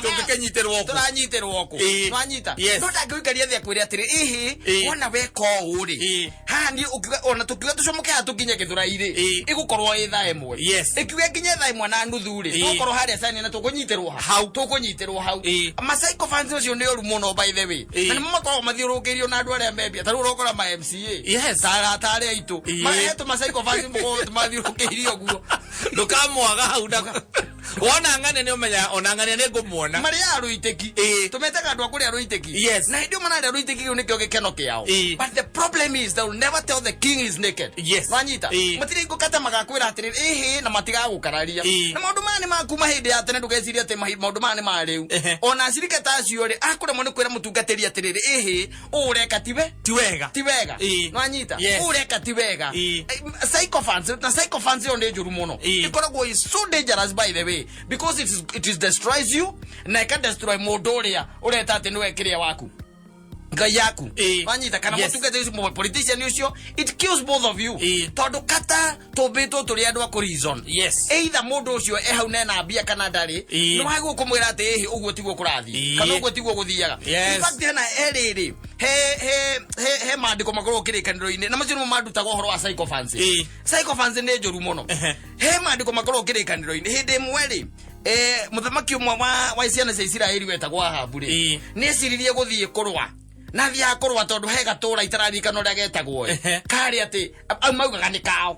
Speaker 3: Tũngĩkĩnyitĩrwo kũ?
Speaker 2: Tũranyitĩrwo kũ? Nwanyita?
Speaker 3: Yes.
Speaker 2: No ndangĩũikaria thĩ akwĩre atĩrĩ, ĩhĩ, wona weka ũũ rĩ, haha niĩ ũkiuga ona tũkiuga tũcomoke haha tũkinye Gĩthũrai rĩ, ĩgũkorwo ĩ thaa 1. Ĩkiuga nginye thaa 1:30 rĩ, tũgũkorwo harĩa cani na tũkũnyitĩrwo
Speaker 3: Hau.
Speaker 2: Tũkũnyitĩrwo hau. Ma sycophants ũcio nĩ ũru mũno, by the way. Na nĩmo makoragwo mathiũrũrũkĩirio na andũ arĩa membia. Ta rĩu ũrokora ma MCA ta arata arĩa aitũ mahetwo ma sycophants mathiũrũrũkĩirio ũguo.
Speaker 3: Ndũkamwaga hau na wona ng'ania nĩ ũmenyaga ona ng'ania nĩ ngũmuona.
Speaker 2: Marĩaga rũitĩki. Tũmetaga andũ a kũrĩa rũitĩki. Na hĩndĩ ĩyo mararĩa rũitĩki, kĩu nĩkĩo gĩkeno kĩao. But the problem is they will never tell the king is naked. Nwanyita? Matirĩ ngũkata magakwĩra atĩrĩrĩ, ĩhĩ, na matigagũkararia. Na maũndũ maya nĩ makuma hĩndĩ ya tene, ndũgecirie atĩ maũndũ maya nĩ ma rĩu. Ona acirika ta acio rĩ, akũremwo nĩ kwĩra mũtungatĩri atĩrĩrĩ, ĩhĩ, ũũ ũreka tiwe
Speaker 3: ti wega.
Speaker 2: Ti wega. Nwanyita?
Speaker 3: Yes.
Speaker 2: Ũũ ũreka ti wega. Sycophants, na sycophants ĩyo nĩ njũru mũno. Ĩkoragwo is so dangerous, by the way, because it is destroys you na ĩka destroy mũndũ ũrĩa ũreta atĩ nĩwe kĩrĩa waku, ngai yaku. Wanyita? Kana mũtungatĩri ũcio, politician ũcio, it kills both of you. Tondũ kata tũmbĩtwo tũrĩ andũ a kũ reason. Either mũndũ ũcio e hau nena mbia kana ndarĩ, nĩ wagĩrĩirwo kũmwĩra atĩ ĩhĩ, ũguo tiguo kũrathiĩ, kana ũguo tiguo gũthiaga. In fact, hena he rĩrĩ, he maandĩko makoragwo kĩrĩkanĩro-inĩ, na macio nĩmo mandutaga ũhoro wa sycophancy. Sycophancy nĩ njũru mũno. He maandĩko makoragwo kĩrĩkanĩro-inĩ. Hĩndĩ ĩmwe rĩ, mũthamaki ũmwe wa ciana cia Isiraeli wetagwo Ahabu rĩ, nĩ eciririe gũthiĩ kũrũa, na athiaga kũrũa tondũ he gatũra itaririkana ũrĩa getagwo ĩ, karĩ atĩ au maugaga nĩ kao.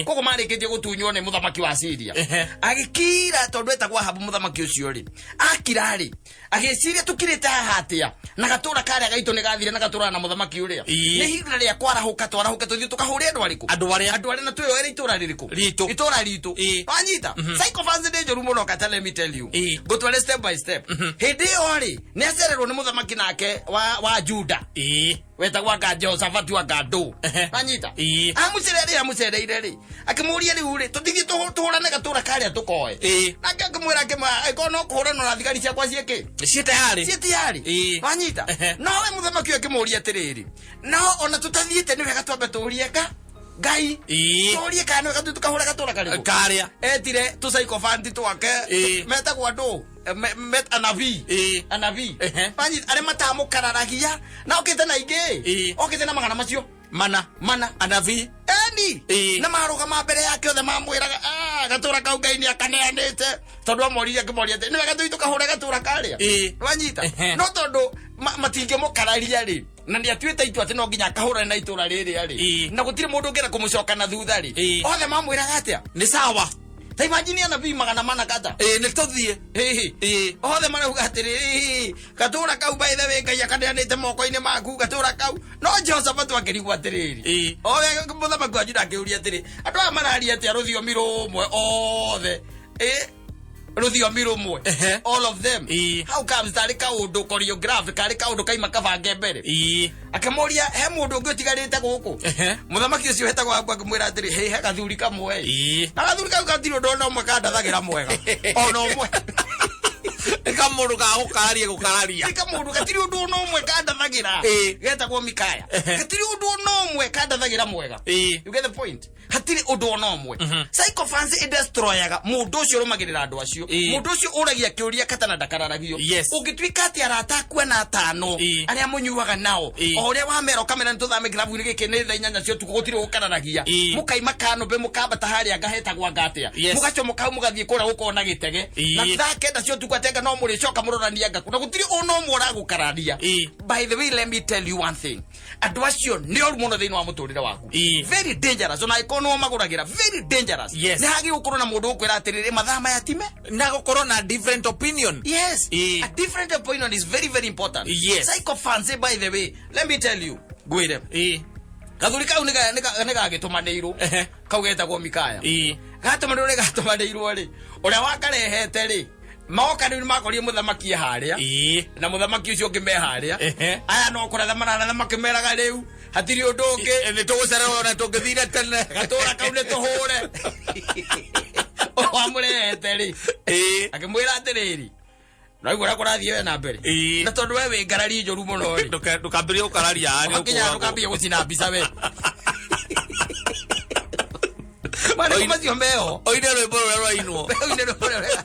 Speaker 2: Koguo marĩkĩtie gũtunywo nĩ mũthamaki wa Syria. Agĩkira, tondũ etagwo Ahabu mũthamaki ũcio rĩ, akira rĩ, agĩciria tũkirĩte haha atĩa na gatũra karĩa gaitũ nĩ gathire na gatũra na mũthamaki ũrĩa. Nĩ ihinda rĩa kwarahũka, twarahũke tũthiĩ tũkahũre andũ arĩkũ?
Speaker 3: Andũ arĩa.
Speaker 2: Andũ arĩa, na twĩyoere itũra rĩrĩkũ?
Speaker 3: Ritũ.
Speaker 2: Itũra ritũ. Wanyita? Sycophants nĩ njũru mũno, kata, let me tell you. Ngũtware step by step. Hĩndĩ ĩyo rĩ, nĩ acererwo nĩ mũthamaki nake wa Juda wetagwo anga Jehoshafatu anga ndũ. Wanyita? Amucerere, amucereire rĩ, akĩmũria, rĩu rĩ, tũtithiĩ tũhũrane gatũra karĩa tũkoe? Nake akĩmwĩra, akĩmwĩra, no kũhũrana na thigari ciakwa ciĩkĩ?
Speaker 3: Ciĩ tayarĩ.
Speaker 2: Ciĩ tayarĩ. Wanyita? Nowe mũthamaki ũyũ akĩmũria atĩrĩrĩ, no ona tũtathiĩte nĩ wega twambe tũrie ka Ngai
Speaker 3: Ĩĩ.
Speaker 2: tũrie kana nĩwe gatuĩka kahũra gatũra karĩkũ
Speaker 3: Karĩa.
Speaker 2: Etire tũcaikobanti twake.
Speaker 3: Ĩĩ.
Speaker 2: Metagwo andũ anabii.
Speaker 3: Ĩĩ.
Speaker 2: Anabii.
Speaker 3: Ehe.
Speaker 2: Manyi- arĩa matamũkararagia na okĩte na ingĩ.
Speaker 3: Ĩĩ.
Speaker 2: Okĩte na magana macio.
Speaker 3: Mana.
Speaker 2: Mana.
Speaker 3: Anabii.
Speaker 2: Eni.
Speaker 3: Ĩĩ.
Speaker 2: Na marũgama mbere yake othe mamwĩraga, "Ah, gatũra kau Ngai nĩ akaneanĩte," tondũ amoririe akĩmoria atĩ nĩwe gatũitũ kahũra gatũra karĩa.
Speaker 3: Ĩĩ.
Speaker 2: Wanyita?
Speaker 3: Ehe.
Speaker 2: No tondũ matingĩmũkararia rĩ, na nĩ atuĩte itua atĩ no nginya akahũrane na itũra rĩrĩa rĩ,
Speaker 3: Ĩĩ.
Speaker 2: na gũtirĩ mũndũ ũngĩenda kũmũcoka na thutha rĩ,
Speaker 3: Ĩĩ.
Speaker 2: othe mamwĩraga atĩa?
Speaker 3: Nĩ sawa.
Speaker 2: Ta imagine anabii 400 kata.
Speaker 3: Ĩĩ, nĩ tũthiĩ.
Speaker 2: Ĩĩ.
Speaker 3: Ĩĩ.
Speaker 2: Othe marauga atĩrĩrĩ, gatũra kau, by the way, Ngai akaneanĩte moko-inĩ maku gatũra kau. No Jehoshafatu akĩrigwo atĩrĩrĩ,
Speaker 3: Ĩĩ.
Speaker 2: owe mũthamaki wa Juda akĩũria atĩrĩ, andũ aya mararia atĩa rũthiomi rũmwe othe? Ĩ, rũthiomi rũmwe.
Speaker 3: Ehe.
Speaker 2: All of them.
Speaker 3: Ĩĩ.
Speaker 2: How comes tarĩ kaũndũ choreograph, karĩ kaũndũ kaima kabange mbere?
Speaker 3: Ĩĩ.
Speaker 2: Akĩmũria, he mũndũ ũngĩ ũtigarĩte gũkũ?
Speaker 3: Ehe.
Speaker 2: Mũthamaki ũcio wetagwo Ahabu akĩmwĩra atĩrĩ, hĩ, he gathuri kamwe.
Speaker 3: Ĩĩ.
Speaker 2: Na gathuri kau gatirĩ ũndũ ona ũmwe kandathagĩra mwega, ona ũmwe.
Speaker 3: Nĩ kamũndũ ga gũkararia gũkararia.
Speaker 2: Nĩ kamũndũ gatirĩ ũndũ ona ũmwe kandathagĩra.
Speaker 3: Ĩĩ.
Speaker 2: Getagwo Mikaya.
Speaker 3: Ehe.
Speaker 2: Gatirĩ ũndũ ona ũmwe kandathagĩra mwega.
Speaker 3: Ĩĩ.
Speaker 2: You get the point? Hatirĩ ũndũ ona ũmwe. Sycophants ĩdestroyaga mũndũ ũcio ũrũmagĩrĩra andũ acio.
Speaker 3: Ĩĩ.
Speaker 2: Mũndũ ũcio ũragia kĩũria katana ndakararagio.
Speaker 3: Yes.
Speaker 2: Ũngĩtuĩka atĩ arata aku ana atano,
Speaker 3: Ĩĩ.
Speaker 2: arĩa mũnyuaga nao,
Speaker 3: Ĩĩ.
Speaker 2: o ũrĩa wamera ũkamera nĩ tũthame kĩrabu-inĩ gĩkĩ, nĩ thaa 8 cia ũtukũ, gũtirĩ gũkararagia.
Speaker 3: Ĩĩ.
Speaker 2: Mũkaima kanũmbĩ, mũkambata harĩa ngahetagwo anga atĩa,
Speaker 3: Yes.
Speaker 2: mũgacomoka hau, mũgathiĩ kũrĩa gũkorwo na gĩtege.
Speaker 3: Ĩĩ.
Speaker 2: Na thaa 9 cia ũtukũ atenga no mũrĩcoka mũrorania ngaku, na gũtirĩ ona ũmwe ũragũkararia.
Speaker 3: Ĩĩ.
Speaker 2: By the way, let me tell you one thing, andũ acio nĩ oru mũno thĩinĩ wa mũtũrĩre waku.
Speaker 3: Ĩĩ.
Speaker 2: Very dangerous, ona angĩkorwo nĩo magũragĩra, very dangerous.
Speaker 3: Yes.
Speaker 2: Nĩ hagĩrĩirwo gũkorwo na mũndũ ũkwĩra atĩrĩrĩ, mathaa maya time.
Speaker 3: Na gũkorwo na different opinion.
Speaker 2: Yes.
Speaker 3: Ĩĩ.
Speaker 2: A different opinion is very very important.
Speaker 3: Yes.
Speaker 2: Sycophants, by the way, let me tell you, ngwĩre,
Speaker 3: Ĩĩ.
Speaker 2: gathuri kau nĩ gagĩtũmanĩirwo.
Speaker 3: Ehe.
Speaker 2: Kau getagwo Mikaya.
Speaker 3: Ĩĩ.
Speaker 2: Gatũmanĩirwo, nĩ gatũmanĩirwo rĩ, ũrĩa wakarehete rĩ, moka rĩu nĩmakorire mũthamaki e harĩa
Speaker 3: Ĩĩ.
Speaker 2: na mũthamaki ũcio ũngĩ me harĩa.
Speaker 3: Ehe.
Speaker 2: Aya no kũratha mararatha makĩmeraga rĩu hatirĩ ũndũ ũngĩ.
Speaker 3: Nĩ tũgũcererwo na tũngĩthire tene.
Speaker 2: Gatũra kau nĩ tũhũre. Wamũrehete rĩ,
Speaker 3: Ĩĩ.
Speaker 2: akĩmwĩra atĩrĩrĩ, naigua ũrĩa kũrathiĩ we na mbere,
Speaker 3: Ĩĩ.
Speaker 2: na tondũ we wĩ ngarari njũru mũno rĩ,
Speaker 3: Ndũkambĩrĩrie gũkararia nĩ
Speaker 2: wakinya
Speaker 3: ũkũragwo.
Speaker 2: ndũkambie gũcina mbica we. Marĩkũ macio meho?
Speaker 3: Oine rwĩmbo rũrĩa rwainwo.
Speaker 2: Oine rwĩmbo rũrĩa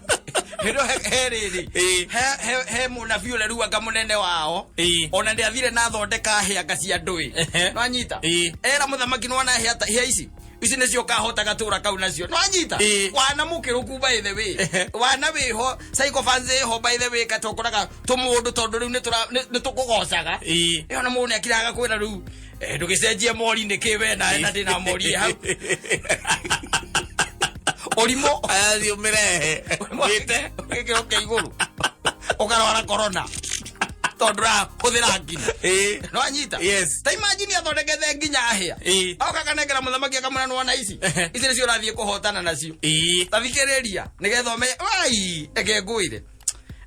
Speaker 2: rĩrĩa he rĩrĩ.
Speaker 3: Ĩĩ.
Speaker 2: He mũnabii ũrĩa rĩu anga mũnene wao.
Speaker 3: Ĩĩ.
Speaker 2: Ona ndĩathire na athondeka hĩanga cia ndũĩ.
Speaker 3: Ehe.
Speaker 2: Nwanyita?
Speaker 3: Ĩĩ.
Speaker 2: Era mũthamaki, nĩwona hĩa ici, ici nĩcio ũkahota gatũra kau nacio. Nwanyita?
Speaker 3: Ĩĩ.
Speaker 2: Wana mũkĩrũku, by the way.
Speaker 3: Ehe.
Speaker 2: Wana wĩho, sycophants ĩho, by the way, katũkoraga tũmũndũ tondũ rĩu nĩ tũkũgocaga.
Speaker 3: Ĩĩ.
Speaker 2: Ĩyo na mũndũ nĩakiraga kwĩra rĩu, ndũgĩcenjie mori nĩkĩ we nawe, na ndĩna mori hau ũrimũ.
Speaker 3: Aya thiĩ ũmĩrehe. Wĩte.
Speaker 2: Gĩkĩro kĩa igũrũ ũkarwara corona tondũ ũrahũthĩra nginya.
Speaker 3: Ĩĩ.
Speaker 2: Nwanyita?
Speaker 3: Yes.
Speaker 2: Ta imagine athondekete nginya hĩa.
Speaker 3: Ĩĩ.
Speaker 2: Oka kanengera mũthamaki akamwĩra, nĩwona ici,
Speaker 3: Ehe.
Speaker 2: ici nĩcio ũrathiĩ kũhotana nacio.
Speaker 3: Ĩĩ.
Speaker 2: Ta thikĩrĩria nĩgetha ũmenye wai reke ngwĩre,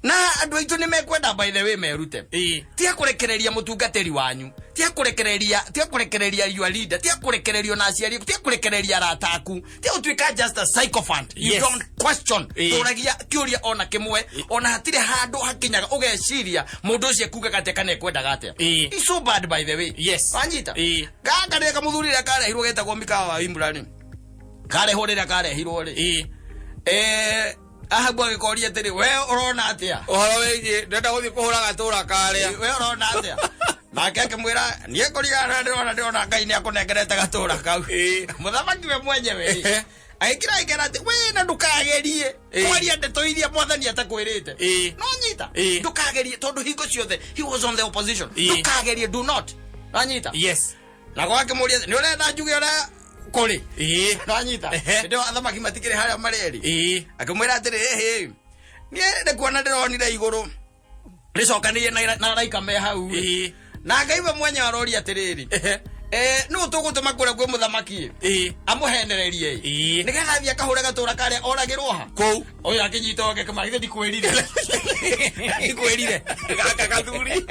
Speaker 2: na andũ aitũ nĩ mekwenda, by the way, merute.
Speaker 3: Ĩĩ.
Speaker 2: Tia kũrekereria mũtungatĩri wanyu, tia kũrekereria, tia kũrekereria your leader, tia kũrekererio na aciari aku, tia kũrekereria arata aku, tia gũtuĩka just a sycophant. You
Speaker 3: Yes.
Speaker 2: don't question.
Speaker 3: Ĩĩ.
Speaker 2: Tũragia kĩũria ona kĩmwe, ona hatirĩ handũ hakinyaga ũgeciria mũndũ ũcio ekugaga atĩa kana ekwendaga atĩa.
Speaker 3: Ĩĩ.
Speaker 2: It's so bad, by the way.
Speaker 3: Yes.
Speaker 2: Wanyita?
Speaker 3: Ĩĩ.
Speaker 2: Gaka rĩrĩa kamũthuri rĩrĩa karehirwo getagwo Mikawa wa Imurani, karehwo rĩrĩa karehirwo rĩ,
Speaker 3: Ĩĩ.
Speaker 2: Ahabu agĩkoria atĩrĩ, we ũrona atĩa?
Speaker 3: Ũhoro wĩgiĩ ndĩrenda gũthiĩ kũhũra gatũra karĩa.
Speaker 2: We ũrona atĩa? Nake akĩmwĩra, niĩ kũringana na ndĩrona Ngai nĩ akũnengerete gatũra kau.
Speaker 3: Ĩĩ.
Speaker 2: Mũthamaki we mwenyewe rĩ,
Speaker 3: Ehe.
Speaker 2: agĩkĩra agĩkera atĩ we na ndũkagerie
Speaker 3: Ĩĩ.
Speaker 2: kwaria ndeto iria mwathani atakwĩrĩte.
Speaker 3: Ĩĩ.
Speaker 2: No nyita?
Speaker 3: Ĩĩ.
Speaker 2: Ndũkagerie, tondũ hingo ciothe he was on the opposition.
Speaker 3: Ĩĩ.
Speaker 2: Ndũkagerie, do not. Nanyita?
Speaker 3: Yes.
Speaker 2: Nako akĩmũria, nĩ ũrenda njuge ũrĩa kũrĩ?
Speaker 3: Ĩĩ.
Speaker 2: Nanyita?
Speaker 3: Ehe.
Speaker 2: Hĩndĩ ĩyo athamaki matikĩrĩ harĩa marĩ erĩ.
Speaker 3: Ĩĩ.
Speaker 2: Akĩmwĩra atĩrĩ, ĩhĩ, niĩ nĩ kuona ndĩronire igũrũ rĩcokanĩrie na araika me hau rĩ.
Speaker 3: Ĩĩ.
Speaker 2: Na Ngai we mwenyewe aroria atĩrĩrĩ,
Speaker 3: Ehe.
Speaker 2: Nũ tũgũtũma kũrĩa kwĩ mũthamaki
Speaker 3: Ĩĩ.
Speaker 2: amũhenererie
Speaker 3: Ĩĩ.
Speaker 2: nĩgetha athiĩ akahũre gatũra karĩa oragĩrwo ha
Speaker 3: Kũu.
Speaker 2: Ũyũ akĩnyita oke kĩma, githĩ ndikwĩrire, ndikwĩrire?
Speaker 3: Gaka gathuri.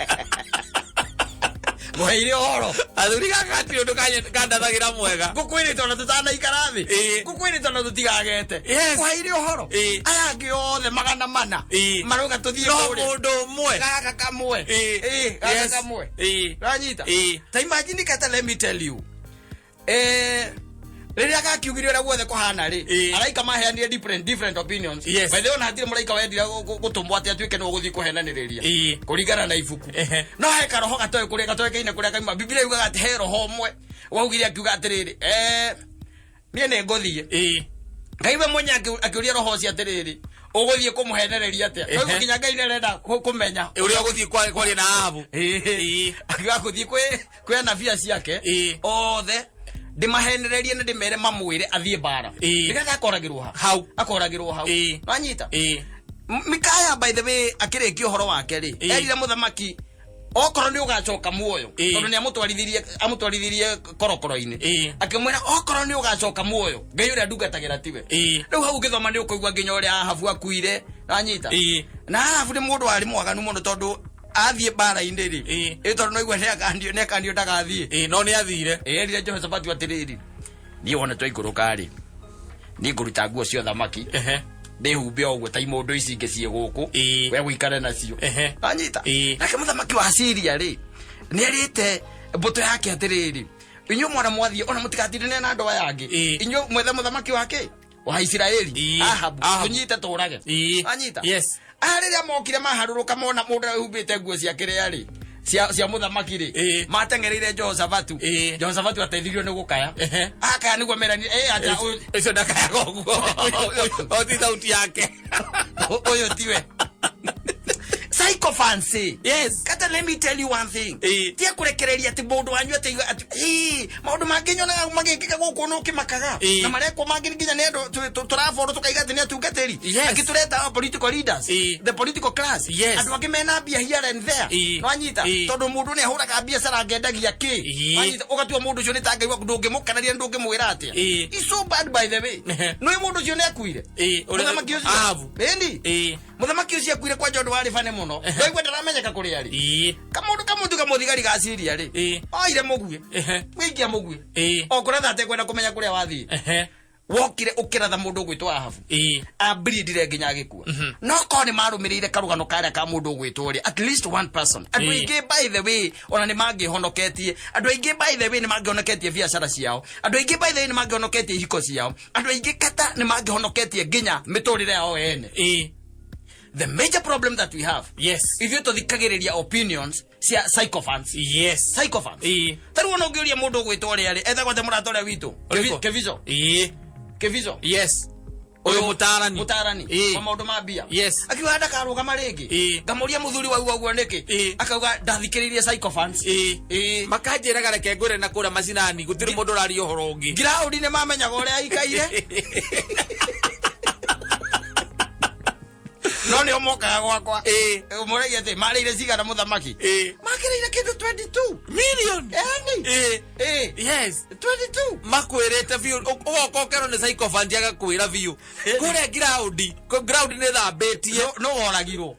Speaker 2: Ngũheire ũhoro.
Speaker 3: Athuri gaka gatirĩ ũndũ kandathagĩra mwega.
Speaker 2: Ngũkwĩrĩte ona tũtanaikara thĩ.
Speaker 3: Ĩĩ.
Speaker 2: Ngũkwĩrĩte ona tũtigagete.
Speaker 3: Yes.
Speaker 2: Ngũheire ũhoro.
Speaker 3: Ĩĩ.
Speaker 2: Aya angĩ othe 400
Speaker 3: Ĩĩ.
Speaker 2: marauga tũthiĩ
Speaker 3: No
Speaker 2: kũrĩa.
Speaker 3: mũndũ ũmwe.
Speaker 2: Gaka kamwe.
Speaker 3: Ĩĩ.
Speaker 2: Ĩĩ, gaka
Speaker 3: Yes.
Speaker 2: kamwe.
Speaker 3: Ĩĩ.
Speaker 2: Ranyita?
Speaker 3: Ĩĩ.
Speaker 2: Ta imagine kata, let me tell you, Rĩrĩa gakiugire ũrĩa guothe kũhana rĩ, araika maheanire different different opinions. By the way, ona hatirĩ mũraika wendire gũtũmwo atĩ atuĩke nĩwe ũgũthiĩ kũhenanĩrĩria kũringana na ibuku. No he karoho gatoĩ kũrĩa gatoĩkaine kũrĩa kaima. Biblia yugaga atĩ he roho ũmwe waugire, akiuga atĩrĩrĩ, niĩ nĩ ngũthiĩ. Ngai we mwenye akĩũria roho ũcio atĩrĩrĩ, ũgũthiĩ kũmũhenereria atĩa? Koguo nginya Ngai nĩarenda kũmenya
Speaker 3: ũrĩa ũgũthiĩ kwaria na Ahabu.
Speaker 2: Akiuga gũthiĩ kwĩ anabii ciake othe, ndĩmahenererie na ndĩmere mamwĩre athiĩ mbara, nĩgetha akoragĩrwo ha?
Speaker 3: Hau.
Speaker 2: Akoragĩrwo hau. Wanyita? Mikaya, by the way, akĩrĩkia ũhoro wake rĩ, erire mũthamaki okorwo nĩ ũgacoka muoyo, tondũ nĩ amũtwarithirie korokoro-inĩ, akĩmwĩra okorwo nĩ ũgacoka muoyo, Ngai ũrĩa ndungatagĩra tiwe. Rĩu hau ũngĩthoma nĩ ũkũigua nginya ũrĩa Ahabu akuire. Wanyita? Na Ahabu nĩ mũndũ warĩ mwaganu mũno, tondũ athiĩ mbara-inĩ rĩ, ĩ tondũ no igua nĩ akandio ndagathiĩ.
Speaker 3: No nĩ athire.
Speaker 2: Erire Jehoshafatu atĩrĩrĩ, niĩ wona twaikũrũka rĩ, niĩ ngũruta nguo cia ũthamaki, ndĩhumbe o ũguo ta imũndũ ici ingĩ ciĩ gũkũ, we wĩikare nacio. Anyita? Nake mũthamaki wa Syria rĩ, nĩ erĩte mbũtũ yake atĩrĩrĩ, inyuĩ mwana mwathiĩ ona mũtigatindane na andũ aya angĩ, inyuĩ mwethe mũthamaki wake wa Isiraeli, Ahabu,
Speaker 3: Ahabu.
Speaker 2: tũnyite tũrage. Anyita?
Speaker 3: Yes.
Speaker 2: Aya rĩrĩa mokire maharũrũka mona mũndũ wĩhumbĩte nguo cia kĩrĩa rĩ, cia mũthamaki rĩ, mateng'ereire Jehoshafatu. Jehoshafatu ateithirio nĩ gũkaya. Akaya nĩguo merani, acha
Speaker 3: ũcio ndakayaga ũguo, o ti thauti yake.
Speaker 2: Ũyũ tiwe. Sycophancy. Kata let me tell you one thing. Tia kũrekereria atĩ mũndũ wanyu atĩ maũndũ mangĩ nyonaga magĩkĩka gũkũ no kĩmakaga, na marekwo mangĩ nginya nĩ andũ tũraborwo tũkaiga atĩ nĩ atungatĩri, angĩ tũreta political leaders, the political class, andũ angĩ mena mbia here and there. Nwanyita? Tondũ mũndũ nĩ ahũraga biacara ngendagia kĩ. Nwanyita? Ũgatua mũndũ ũcio nĩ ta Ngai waku, ndũngĩmũkeneria, ndũngĩmwĩra atĩa. It's so bad, by the way. Nĩ mũndũ ũcio nĩ akuire. Mũthamaki ũcio.
Speaker 3: Ahabu.
Speaker 2: Ĩni. Mũthamaki ũcio akuire kwanja ũndũ warĩ bane mũno. Ndaigua ndaramenyeka kũrĩa rĩ. Kamũndũ kamũtu kamũthigari ga Syria rĩ, oire mũguĩ, wĩikia mũguĩ, o kũratha atekwenda kũmenya kũrĩa wathiĩ, wokire ũkĩratha mũndũ ũgwĩtwo Ahabu, ambirindire nginya agĩkua. No korwo nĩ marũmĩrĩire karũgano karĩa ka mũndũ ũgwĩtwo ũrĩa, at least one person, andũ aingĩ, by the way, ona nĩ mangĩhonoketie. Andũ aingĩ, by the way, nĩ mangĩhonoketie biacara ciao. Andũ aingĩ, by the way, nĩ mangĩhonoketie ihiko ciao. Andũ aingĩ kata nĩ mangĩhonoketie nginya mĩtũrĩre yao ene. The major problem that we have, ithuĩ tũthikagĩrĩria opinions cia sycophants. Sycophants. Tarĩu ona ũngĩũria mũndũ ũgwĩtwo ũrĩa rĩ, etagwo atĩa mũrata ũrĩa witũ?
Speaker 3: Ũrĩkũ?
Speaker 2: Kevizo. Kevizo.
Speaker 3: Yes, ũyũ mũtaarani.
Speaker 2: Mũtaarani wa maũndũ ma mbia. Akiuga ndakarũgama rĩngĩ. Ngamũria, mũthuri wauga ũguo nĩkĩ? Akauga ndathikĩrĩirie sycophants.
Speaker 3: Makanjĩraga reke ngwĩre na kũrĩa macinani gũtirĩ mũndũ ũraria ũhoro ũngĩ.
Speaker 2: Ngiraũndi nĩ mamenyaga ũrĩa aikaire, no nĩo mokaga gwakwa. Mũragia atĩ marĩire cigana mũthamaki? Makĩrĩire kĩndũ 22
Speaker 3: million.
Speaker 2: Yani. 22.
Speaker 3: Makwĩrĩte biũ, ũgoka ũkerwo nĩ sycophant agakwĩra biũ kũrĩa ground, ground nĩ thambĩtie.
Speaker 2: No woragirwo.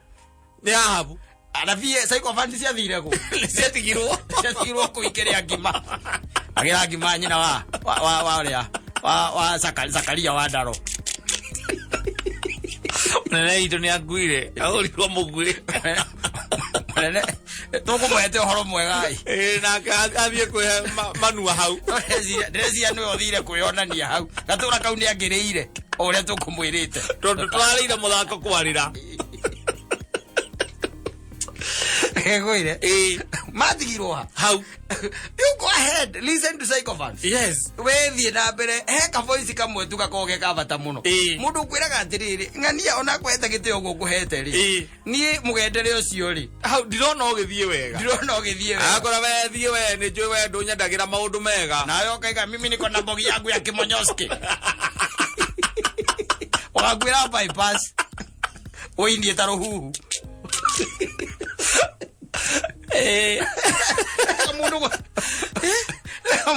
Speaker 3: Nĩ Ahabu.
Speaker 2: Anabii sycophant ciathire kũ?
Speaker 3: Ciatigirwo.
Speaker 2: Ciatigirwo kũu ikĩrĩa ngima, agĩra ngima nyina wa ũrĩa wa Zakaria wa Ndaro.
Speaker 3: Mũnene witũ nĩ akuire, ahũrirwo mũguĩ.
Speaker 2: Mũnene tũkũmũhete ũhoro mwega ĩ.
Speaker 3: Nake athiĩ kwĩhe manua hau.
Speaker 2: Ndĩreciria nĩwe ũthire kwĩonania hau, gatũra kau nĩ angĩrĩire o ũrĩa tũkũmwĩrĩte.
Speaker 3: Tondũ tũrarĩire mũthako kwarĩra.
Speaker 2: Ngwĩre, matigirwo ha?
Speaker 3: Hau.
Speaker 2: You go ahead, listen to sycophants. Wethiĩ na mbere, he kavoici kamwe tu gakoragwo ge ka bata mũno. Mũndũ ũkwĩraga atĩrĩrĩ, ng'ania ona kwehete gĩtĩo ũguo ngũhete rĩ, niĩ mũgendere ũcio rĩ,
Speaker 3: hau ndirona ũgĩthiĩ wega.
Speaker 2: Ndirona ũgĩthiĩ wega.
Speaker 3: Akora we thiĩ, we nĩ njũĩ we ndũnyendagĩra maũndũ mega.
Speaker 2: Nawe ũkaiga, mimi niko na mbogi yangu ya kimonyoski, ũgakuĩra bypass ũinie ta rũhuhu.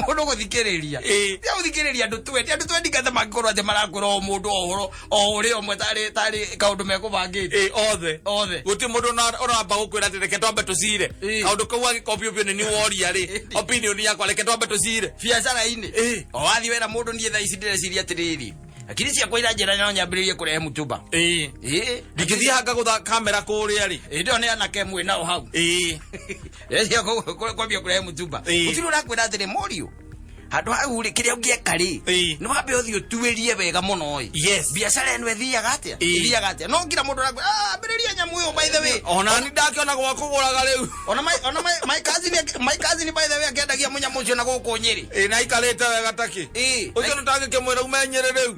Speaker 2: Mũndũ gũthikĩrĩria, tia gũthikĩrĩria andũ twendi, andũ twendi kata mangĩkorwo atĩ marakwĩra o mũndũ o ũhoro o ũrĩa ũmwe tarĩ kaũndũ mekũbangĩte.
Speaker 3: Othe.
Speaker 2: Othe.
Speaker 3: Gũtirĩ mũndũ ũramba gũkwĩra atĩ reke twambe tũcire. Kaũndũ kau agĩkorwo biũ biũ nĩ ni woria rĩ, opinion yakwa, reke twambe tũcire.
Speaker 2: Biacara-inĩ o wathiĩ wera mũndũ, niĩ thaa ici ndĩreciria atĩrĩrĩ, akiri ciakwa iranjĩra no nyambĩrĩrie kũrehe mũtumba.
Speaker 3: Ndingĩthiĩ hanga gũtha kamera kũrĩa rĩ.
Speaker 2: Ĩndĩ ĩyo nĩ anake mwĩ nao hau. Ndĩreciria kwambia kũrehe mũtumba. Gũtirĩ ũrakwĩra atĩrĩ, mũriũ, Handũ hau rĩ, kĩrĩa ũngĩeka rĩ,
Speaker 3: Ĩĩ.
Speaker 2: nĩ wambe ũthiĩ ũtuĩrie wega mũno ĩ.
Speaker 3: Yes.
Speaker 2: Biacara ĩno ĩthiaga atĩa?
Speaker 3: Ĩĩ.
Speaker 2: Ĩthiaga atĩa? No ngira mũndũ arakwĩra, "Ah, ambĩrĩria nyamũ ĩyo by the way."
Speaker 3: Ona ni ndakiona gwa kũgũraga rĩu.
Speaker 2: Ona my ona my my cousin my cousin by the way akĩendagia mũnyamũ ũcio na gũkũ Nyĩrĩ.
Speaker 3: Ĩ na aikarĩte wega takĩ.
Speaker 2: Ĩĩ.
Speaker 3: Ũcio nĩtangĩkĩmwĩra ume Nyĩrĩ rĩu.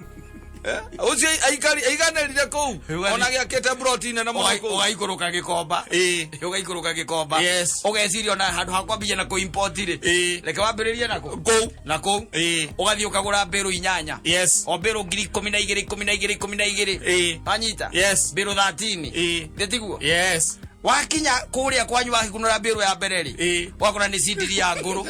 Speaker 3: Ũcio aiganĩrire kũu.
Speaker 2: Ũgathiĩ-
Speaker 3: Ona gĩakĩte broti nene mũno kũu.
Speaker 2: Ũgaikũrũka Gĩkomba.
Speaker 3: Ĩĩ.
Speaker 2: Ũgaikũrũka Gĩkomba.
Speaker 3: Yes.
Speaker 2: Ũgeciria ona handũ ha kwambia na kũ-import rĩ.
Speaker 3: Ĩĩ.
Speaker 2: Reke wambĩrĩrie na kũ?
Speaker 3: Kũu.
Speaker 2: Na kũu.
Speaker 3: Ĩĩ.
Speaker 2: Ũgathiĩ ũkagũra mbĩrũ 8.
Speaker 3: Yes.
Speaker 2: O mbĩrũ 12,000 12, 12.
Speaker 3: Ĩĩ.
Speaker 2: Wanyita?
Speaker 3: Yes.
Speaker 2: Mbĩrũ 13.
Speaker 3: Ĩĩ.
Speaker 2: Thĩ tiguo?
Speaker 3: Yes.
Speaker 2: Wakinya kũrĩa kwanyu wakikunũra mbĩrũ ya mbere rĩ.
Speaker 3: Ĩĩ.
Speaker 2: Wakora nĩ cindiri ya ngũrũ.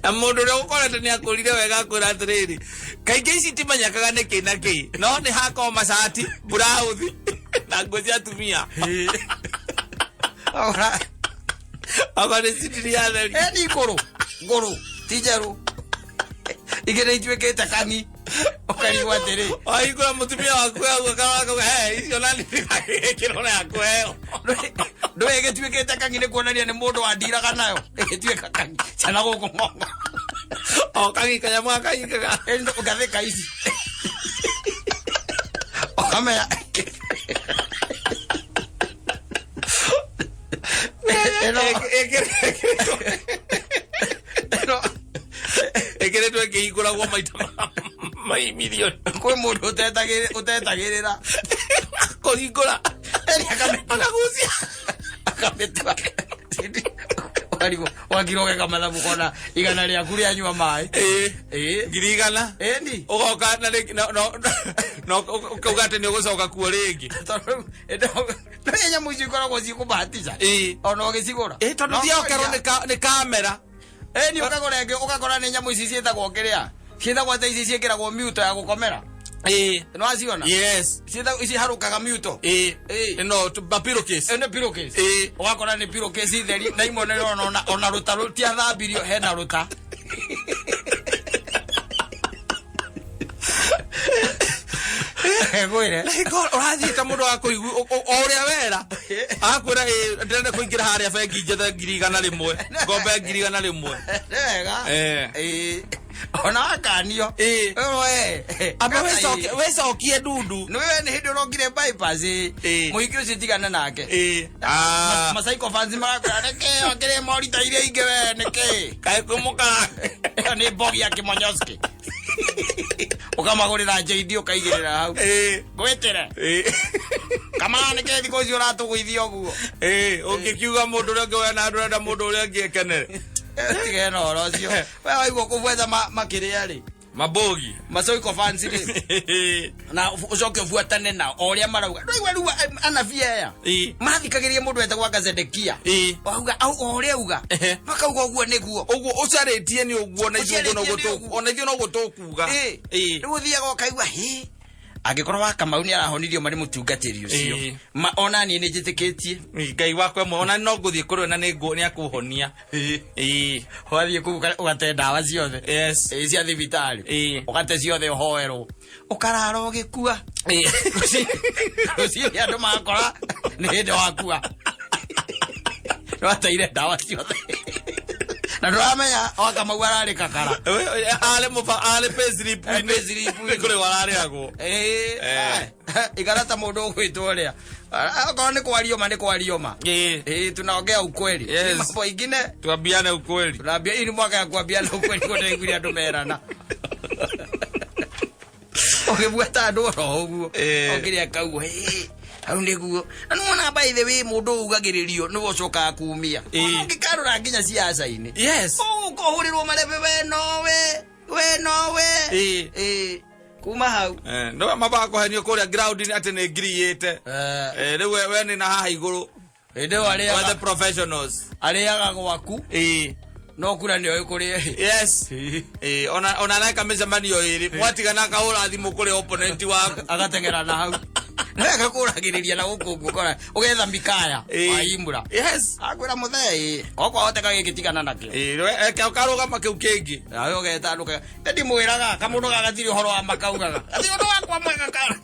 Speaker 3: Na mũndũ ũrĩa ũkorete nĩ akũrire wega akwĩra atĩrĩrĩ, kaingĩ ici itimenyekaga nĩ kĩ na kĩ, no nĩ hakorwo macati, burauthi na nguo cia atumia.
Speaker 2: Wakora
Speaker 3: Okorwo nĩ cindiri ya theri.
Speaker 2: Eni ngũrũ. Ngũrũ. Ti njerũ. Ingĩ nĩ ituĩkĩte kang'i. Ũkarigwo atĩrĩ.
Speaker 3: Wahingũra mũtumia waku akauga akauga, "He, icio nani ndĩgagĩkĩrwo na yakũheo."
Speaker 2: Ndũĩ ĩgĩtuĩkĩte kang'i nĩ kuonania nĩ mũndũ wandiraga nayo. Ĩgĩtuĩka kang'i. Ciana gũkũ ng'ong'o.
Speaker 3: O kang'i kanyamũ gaka kang'i
Speaker 2: Ĩno ngathĩka ici. Ũkamenya. Ĩno ĩno
Speaker 3: ĩkĩrĩtwo ĩkĩhingũragwo maita maimirioni.
Speaker 2: Kwĩ mũndũ ũtetagĩrĩra.
Speaker 3: Kũhingũra.
Speaker 2: Ĩni akamĩtua.
Speaker 3: Akagucia.
Speaker 2: Akamĩtua. Ũkarigwo wakira ũgeka mathabu kona igana rĩaku rĩanyua maĩ.
Speaker 3: Ĩĩ.
Speaker 2: Ĩĩ.
Speaker 3: 100,000.
Speaker 2: Ĩni.
Speaker 3: Ũgoka na rĩngĩ na ũkauga atĩ nĩ ũgũcoka kuo rĩngĩ.
Speaker 2: Tondũ nĩ nyamũ icio ikoragwo cikũbahatisha.
Speaker 3: Ĩĩ.
Speaker 2: Ona ũgĩcigũra.
Speaker 3: Ĩĩ tondũ thiaga ũkerwo nĩ kamera.
Speaker 2: Ĩni ũkagũra ĩngĩ ũgakora nĩ nyamũ ici ciĩtagwo kĩrĩa. Ciĩtagwo ta ici ciĩkĩragwo miuto ya gũkomera.
Speaker 3: Ĩĩ.
Speaker 2: Nĩ waciona?
Speaker 3: Yes.
Speaker 2: Ciĩtagwo ici harũkaga miuto.
Speaker 3: Ĩĩ.
Speaker 2: Ĩĩ.
Speaker 3: No pillowcase.
Speaker 2: Ĩno pillowcase.
Speaker 3: Ĩĩ.
Speaker 2: Ũgakora nĩ pillowcase theri na imwe nĩ ũrona ona rũta rũtiathambirio hena rũta. Ngwĩre.
Speaker 3: Ũrathiĩ ta mũndũ wa kũigua o ũrĩa wera akwĩra ĩ ndĩrenda kũingĩra harĩa bengi njethe 100,000 ngombe 100,000.
Speaker 2: Nĩ wega.
Speaker 3: Ĩĩ.
Speaker 2: Ĩĩ. Ona wakanio.
Speaker 3: Ĩĩ.
Speaker 2: We.
Speaker 3: Amba wĩcokie ndundu.
Speaker 2: Nĩ we nĩ hĩndĩ ũrokire bypass ĩ.
Speaker 3: Ĩĩ.
Speaker 2: Mũhiki ũcio tigana nake.
Speaker 3: Ĩĩ. Ah.
Speaker 2: Macaiko fans marakwĩra nĩkĩ akĩrĩ morita iria ingĩ we nĩkĩ.
Speaker 3: Kaĩ kwĩ mũkara.
Speaker 2: Ĩyo nĩ mbogi ya kĩmonyoski. Ũkamagũrĩra JD ũkaigĩrĩra hau.
Speaker 3: Ĩĩ.
Speaker 2: Ngwĩtĩre.
Speaker 3: Ĩĩ.
Speaker 2: Kama nĩkĩ thikũ ici ũratũgũithia ũguo.
Speaker 3: Ĩĩ, ũngĩkiuga mũndũ ũrĩa ũngĩ we na ndũrenda mũndũ ũrĩa ũngĩ ekenere.
Speaker 2: Tige na ũhoro ũcio. We waigua kũbuetha makĩrĩa rĩ.
Speaker 3: Mabogi.
Speaker 2: Macoiko fans rĩ. Na ũcoke ũbuatane nao o ũrĩa marauga. Ndũraigua rĩu anabii aya.
Speaker 3: Ĩĩ.
Speaker 2: Mathikagĩrĩria mũndũ wetagwo anga Zedekia.
Speaker 3: Ĩĩ.
Speaker 2: Wauga au o ũrĩa auga.
Speaker 3: Ehe.
Speaker 2: Makauga ũguo nĩguo.
Speaker 3: Ũguo ũcarĩtie nĩ ũguo na ithuĩ ũguo noguo
Speaker 2: Ũcarĩtie nĩ ũguo.
Speaker 3: ona ithuĩ noguo tũkuga.
Speaker 2: Ĩĩ.
Speaker 3: Ĩĩ.
Speaker 2: Rĩu ũthiaga ũkaigua hĩ. Angĩkorwo wa Kamau nĩ arahonirio marĩ mũtungatĩri ũcio.
Speaker 3: Ĩĩ.
Speaker 2: Ma ona niĩ nĩ njĩtĩkĩtie.
Speaker 3: Ngai wakwa ĩmwe ona no ngũthiĩ kũrĩ we na nĩ akũhonia. Ĩĩ.
Speaker 2: Wathiĩ kũu ũgate ndawa ciothe.
Speaker 3: Yes.
Speaker 2: Ĩĩ cia thibitarĩ.
Speaker 3: Ĩĩ.
Speaker 2: Ũgate ciothe ũhoerwo. Ũkarara ũgĩkua.
Speaker 3: Ĩĩ.
Speaker 2: Rũciinĩ andũ makora nĩ hĩndĩ wakua. Nĩwateire ndawa ciothe. Na ndũramenya wa Kamau ararĩ kakara.
Speaker 3: Arĩ mũba arĩ payslip-inĩ.
Speaker 2: Payslip-inĩ.
Speaker 3: Nĩ kũrĩhwo ararĩhagwo.
Speaker 2: Ĩĩ.
Speaker 3: Eh.
Speaker 2: Ikara ta mũndũ ũgwĩtwo ũrĩa. Okorwo nĩ kwario ma nĩ kwario ma.
Speaker 3: Ĩĩ.
Speaker 2: Ĩĩ tunaongea ukweli.
Speaker 3: Yes.
Speaker 2: Mambo ingine
Speaker 3: Tuambiane ukweli.
Speaker 2: tunaambia hii ni mwaka ya kuambiana ukweli kwa ndaiguire andũ merana. Ũgĩbuata andũ oro ũguo.
Speaker 3: Ĩĩ.
Speaker 2: Ũkĩrĩa akauga "Ĩĩ, hau nĩguo." Na nĩwona by the way mũndũ ugagĩrĩrio nĩwe ũcokaga kumia.
Speaker 3: Ĩĩ.
Speaker 2: Ũngĩkarora nginya ciaca-inĩ.
Speaker 3: Yes.
Speaker 2: Ũkũhũrĩrwo marebe we nowe, we nowe.
Speaker 3: Ĩĩ.
Speaker 2: Ĩĩ. Kuma hau.
Speaker 3: No mambaga kũhenio kũrĩa ground-inĩ atĩ nĩ ngiriyĩte. Rĩu we nĩ na haha igũrũ.
Speaker 2: Hĩndĩ ĩyo
Speaker 3: We're the
Speaker 2: arĩaga
Speaker 3: professionals.
Speaker 2: arĩaga gwaku
Speaker 3: Ĩĩ.
Speaker 2: no kura nĩoĩ kũrĩa.
Speaker 3: Yes. Ĩĩ, ona areka mĩcemanio ĩrĩ mwatigana akahũra thimũ kũrĩ opponent waku.
Speaker 2: Agateng'era na hau. Nĩwega kũragĩrĩria na gũkũ ũguo ũkora ũgetha mikaya
Speaker 3: Ĩĩ.
Speaker 2: wa imura.
Speaker 3: Yes.
Speaker 2: Akwĩra mũthee ĩĩ okwahoteka gĩkĩ tigana nakĩo.
Speaker 3: Ĩĩ, eke ũkarũgama kĩu kĩngĩ.
Speaker 2: Nawe ũgeta andũ ndimwĩraga kamũndũ gaka gatirĩ ũhoro wa makaugaga. Gatirĩ ũndũ wakwa mwega kara.